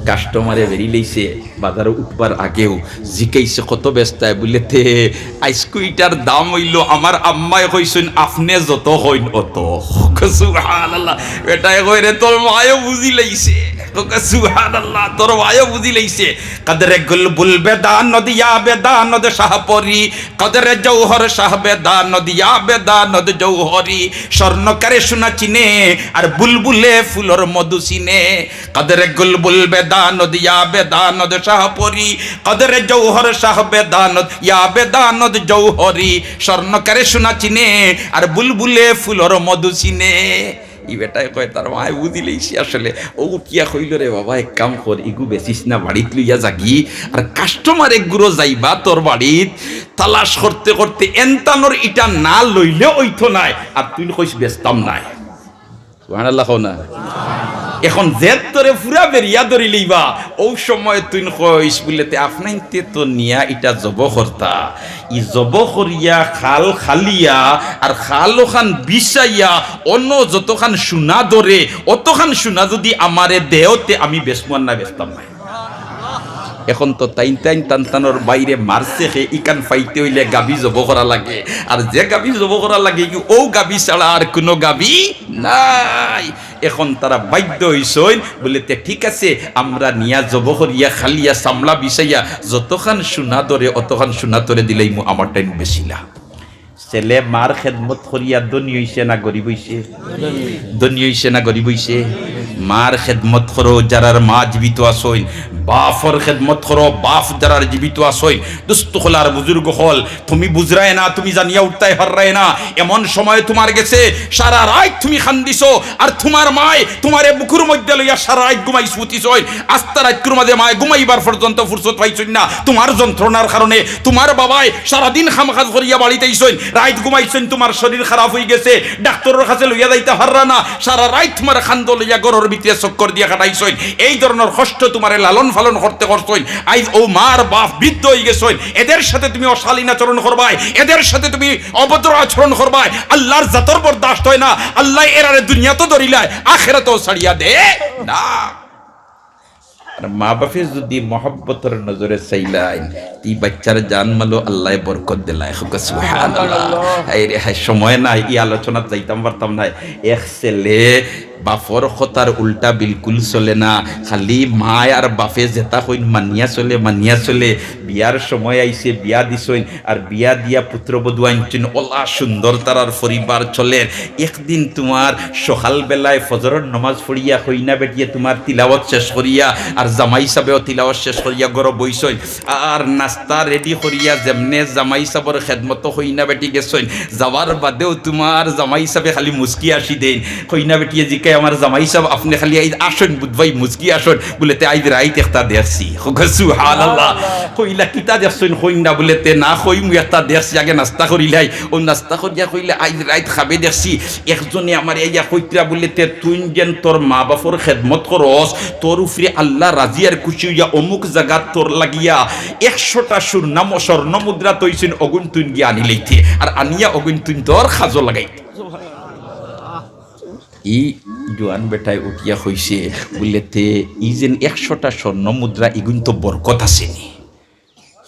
কাস্টমারে বেরিলাইছে, বাজারো উঠবার আগেউ জিকাইছে, "কত বেচতায়?" বুলে তে, "আইজকু ইটার দাম অইলো, আমার আম্মায় কইছইন, আপনে যত কইন অত।" সুবহানাল্লাহ। বেটায় কয়, "রে, তোর মায়ও বুঝিলাইছে।" সুবহানাল্লাহ, তোর মায়ও বুঝিলাইছে। কদরে গুলবুল বেদানদ ইয়া বেদানদ শাহপরি, কদরে জৌহর শাহ বেদানদ ইয়া বেদানদ জৌহরি। স্বর্ণকারে সোনা চিনে, আর বুলবুলে ফুলর মধু চিনে। কদরে গুলবুল বেদানদ ইয়া বেদানদ শাহপরি, কদরে জৌহর শাহ বেদানদ ইয়া বেদানদ জৌহরি। স্বর্ণকারে সোনা চিনে, আর বুলবুলে ফুলর মধু চিনে। ই বেটায় কয়, "তার মায় বুঝিলাইছে আসলে।" অউ উঠিয়া কইলো, "রে বাবা, এক কাম কর, ইগু বেচিস না, বাড়িত লইয়া যাগি। আর কাস্টমার এগুরো যাইবা তোর বাড়িত, তালাশ করতে করতে এনতানোর ইটা না লইলে অইতো নায়, আর তুইন কইস বেচতাম নায়।" সুবহানাল্লাহ কও না। এখন জেদ তোরে পুরা বেরিয়া ধরিলাইবা, অউ সময় তুইন কইস বুলে, "তে আপনাইন্তে তো নিয়া ইটা জবো করতা, ই জবো করিয়া খাল খালিয়া আর খাল অখান বিছাইয়া অনো যতখান সোনা ধরে অতখান সোনা যুদি আমারে দেও তে আমি বেচমু আর না বেচতাম নায়।" এখন তো তাইন তাইন তান তানোর বাইরে মারছে খে, ইখান পাইতে অইলে গাভী জবো করা লাগে, আর যে গাভী জবো করা লাগে, অউ গাভী ছাড়া আর কুনু গাভী নাই। এখন তারা বাধ্য অইছইন, বুলে, "তে ঠিক আছে, আমরা নিয়া জবো করিয়া খালিয়া চামড়া বিছাইয়া যতখান সোনা ধরে অতখান সোনা তোরে দিলাইমু, আমারটাইন বেচিলা।" ছেলে মার খেদমত করিয়া ধনী অইছে না গরিব অইছে? ধনী অইছে না গরিব অইছে? মার খেদমত করো, যারার মা জীবিত আছইন, বাফর খেদমত করো, বাফ যারার জীবিত আছইন। দোস্ত অকল আর বুজুর্গ অকল, তুমি বুঝরায় না, তুমি জানিয়া উঠতায় পাররায় না। এমন সময় তুমার গেছে, সারা রাইত তুমি কান্দিছো, আর তুমার মায় তুমারে বুকুর মধ্যে লইয়া সারা রাইত ঘুমাইছ, ফুতিছইন। আস্তা রাইতকুর মাঝে মায় ঘুমাইবার পর্যন্ত ফুরসত পাইছইন না। তুমার যন্ত্রণার কারণে তুমার বাবায় সারাদিন কাম কাজ করিয়া বাড়িত আইছইন, রাইত ঘুমাইছইন, তুমার শরীর খারাপ অইগেছে, ডাক্তরর কাছে লইয়া যাইতা পাররা না, সারা রাইত তুমার কান্দো লইয়া ঘরর ভিতরে চক্কর দিয়া কাটাইছইন, এই ধরনর কষ্ট তুমারে লালন পালন করতে করছইন। আইজ অউ মার বাপ বৃদ্ধ অইগেছইন, এদের সাথে তুমি অশালীন আচরণ করবায়, এদের সাথে তুমি অভদ্র আচরণ করবায়, আল্লার জাতর বরদাস্ত অয় না। আল্লায় এরারে দুনিয়াত ধরিলায়, আখেরাতও ছাড়িয়া দে না। আর মা বাপে যুদি মহব্বতর নজরে চাইলাইন, ই বাইচ্চার জান মালো আল্লায় বরকত দিলায়। কউক্কা সুবহানাল্লাহ। হায় রে হায়, সময় নাই, ই আলোচনাত যাইতাম পারতাম নায়। এক ছেলে বাপর কথার উল্টা বিলকুল চলে না, খালি মায় আর বাপে যেতা কইন মানিয়া চলে, মানিয়া চলে। বিয়ার সময় আইছে, বিয়া দিছইন, আর বিয়া দিয়া পুত্রবধূ আনছইন, অলা সুন্দর তারার পরিবার চলের। একদিন তুমার সকালবেলায় ফজরর নমাজ পড়িয়া কইনা বেটিয়ে তুমার তিলাওয়াত শেষ করিয়া আর জামাই সাবেও তিলাওয়াত শেষ করিয়া ঘরো বইছইন, আর নাস্তা রেডি করিয়া যেমনে জামাই সাবর খেদমতো কইনা বেটি গেছইন, যাওয়ার বাদেও তুমার জামাই সাবে খালি মুচকি আসি দেইন। কইনা বেটিয়ে জিকায়, "আমার জামাই সাব, আপনে খালি আইজ আসইন বুধবাই মুচকি আসইন।" বুলে, "তে আইজ রাইত একটা দেখছি।" কউক্কা সুবহানাল্লাহ। কইলা, "কিতা দেখছইন কইন না।" বুলে, "তে না কইমু, একটা দেখছি, আগে নাস্তা করিলাই।" অউ নাস্তা করিয়া কইলা, "আইজ রাইত খাবে দেখছি, একজনে আমারে আইয়া কইতরা বুলে, তে তুইন যেন তোর মা বাপর খেদমত করস, তোর উপরে আল্লা রাজি আর খুশি অইয়া অমুক জাগাত তোর লাগিয়া একশোটা স্বর্ণ মুদ্রা থইছইন, অগুন তুইন গিয়া আনিলাইতে, আর আনিয়া অগুন তুইন তোর কাজো লাগাইতে।" ই জোয়ান বেটায় উঠিয়া কইছে বুলে, "তে ই যেন একশোটা স্বর্ণ মুদ্রা, ইগুইন তো বরকত আছে নি।"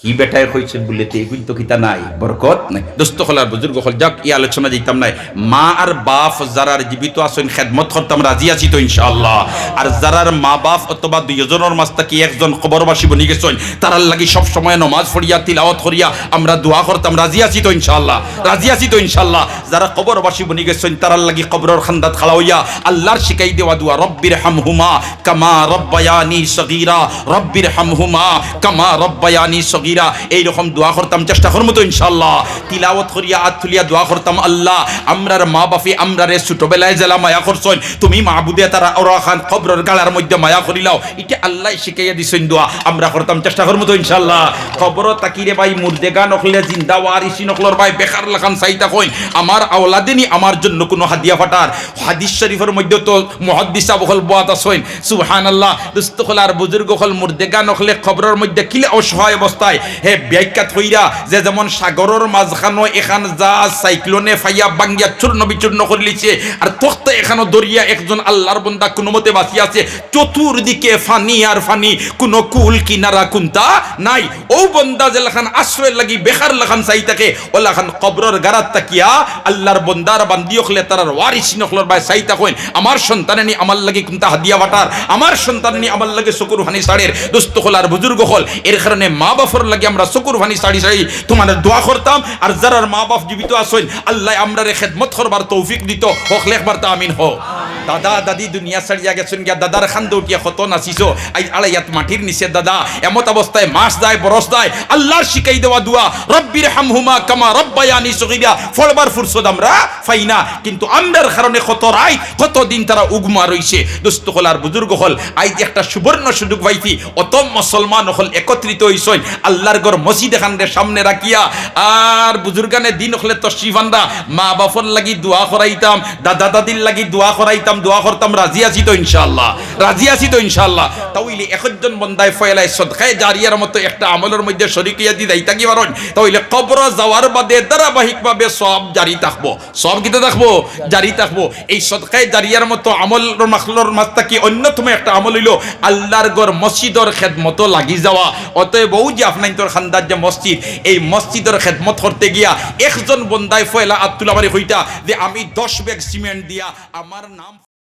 ই বেটায় কইছে বুলে, "তে ইগুইন তো কিতা নাই, বরকত নাই।" দোস্ত অকল আর বুজুর্গ অকল, যাউক, ই আলোচনা যাইতাম নায়। মা আর বাপ যারার জীবিত আছইন, খেদমত করতাম, রাজি আছি তো ইনশাআল্লাহ? আর যারার মা বাপ অথবা দুইজনর মাঝ থাকি একজন কবরবাসী বনি গেছইন, তারার লাগি সব সময় নমাজ পড়িয়া, তিলাওয়াত করিয়া আমরা দোয়া করতাম, রাজি আছি তো ইনশাআল্লাহ? রাজি আছি তো ইনশাআল্লাহ? যারা কবরবাসী বনি গেছইন, তারার লাগি কবরর কান্দাত খাড়া অইয়া আল্লার শিখাই দেওয়া দোয়া, "রব্বির হামহুমা কামা রব্বায়ানি সগীরা, রব্বির হামহুমা কামা রব্বায়ানি সগীরা।" এইরকম দোয়া করতাম, চেষ্টা করমু তো ইনশাআল্লাহ? তিলাওয়াত করিয়া, আত তুলিয়া দোয়া করতাম, "আল্লা, আমরার মা বাপে আমরারে ছোটবেলায় যেলা মায়া করছইন, তুমি মাবুদে তারারে অখান কবরর গাড়ার মধ্যে মায়া করিলাও।" ইটা আল্লায় শিখাইয়া দিছইন দোয়া, আমরা করতাম, চেষ্টা করমু তো ইনশাআল্লাহ? কবরো থাকি রে ভাই, মুর্দেগান অকলে জিন্দা ওয়ারিসিন অকলর বায় বেকার লাখান চাই থাকইন, আমার আওলাদে নি আমার জন্য কুনু হাদিয়া পাঠার। হাদিস শরীফর মধ্যে তো মুহাদ্দিস সাব অকল বওয়াত আছইন, সুবহানাল্লাহ। দোস্ত অকল আর বুজুর্গ অকল, মুর্দেগান অকলে কবরর মধ্যে কিলা অসহায় অবস্থায় হে ব্যাখ্যাত কইরা যে যেমন সাগরর মাঝখানো এখান জাহাজ সাইক্লোনে ফাইয়া ভাঙ্গিয়া চূর্ণ বিচূর্ণ করিলিছে, আর তখতে এখানো দরিয়া একজন আল্লার বন্দা কুনুমতে বাঁচিয়া আছে, চতুর্দিকে ফানি আর ফানি, কুনু কুল কিনারা কুন্তা নাই। অউ বন্দা যেলাখান আশ্রয়র লাগি বেকার লাখান চাই থাকে, অলাখান কবরর গাড়াত থাকিয়া আল্লার বন্দার বান্দি অকলে তারার ওয়ারিসিন অকলর বায় চাই থাকইন, আমার সন্তানে নি আমার লাগি কুন্তা হাদিয়া পাঠার, আমার সন্তানে নি আমার লাগি চকুর পানি ছাড়ের। দোস্ত অকল আর বুজুর্গ অকল, এর কারণে মা বাপর লাগি আমরা চকুর পানি ছাড়ি ছাড়ি তুমার দোয়া করতাম। আর যারার মা বাপ জীবিত আছইন, আল্লায় আমরারে খেদমত করবার তৌফিক দিতো, হকলে একবার তা আমিন কও। দাদা দাদি দুনিয়া ছাড়িয়া গেছইন গিয়া, দাদার কান্দো উঠিয়া কত নাচিছো, আইজ আড়াই আত মাটির নিচে দাদা, এমত অবস্থায় মাস যায়, বরস যায়, আল্লার শিখাই দেওয়া দোয়া, "রব্বির হামহুমা কামা রব্বায়ানি সগীরা" পড়বার ফুরসত আমরা পাই না, কিন্তু আমরার কারণে কত রাইত, কত দিন তারা উঘুমা রইছে। দোস্ত অকল আর বুজুর্গ অকল, আইজ একটা সুবর্ণ সুযোগ পাইছি, অত মুসলমান অকল একত্রিত অইছইন, আল্লার ঘর মসজিদ এখানরে সামনে রাখিয়া, আর বুজুর্গানে দিন অকলে তশরিফ আনরা, মা বাপর লাগি দোয়া করাইতাম, দাদা দাদির লাগি দোয়া করাইতাম, দোয়া করতাম, রাজি আছি তো ইনশাআল্লাহ? রাজি আছি তো ইনশাআল্লাহ? তা অইলে একজন বন্দায় পয়লায় সদকায়ে জারিয়ার মতো একটা আমলর মধ্যে শরিক অইয়া দি যাইতা কি পারইন, তা অইলে কবরো যাওয়ার বাদে ধারাবাহিকভাবে সওয়াব জারি থাকবো। সওয়াব কিতা থাকবো? জারি থাকবো। এই সদকায়ে জারিয়ার মতো আমলর মাখলর মাঝ থাকি অন্যতম একটা আমল অইলো আল্লার ঘর মসজিদর খেদমতো লাগি যাওয়া। অতএব অউ যে আপনাইন্তর কান্দাত যে মসজিদ, এই মসজিদর খেদমত করতে গিয়া একজন বন্দায় পয়লা আত তুলা মারি কইতা যে, "আমি দশ ব্যাগ সিমেন্ট দিয়া আমার নাম"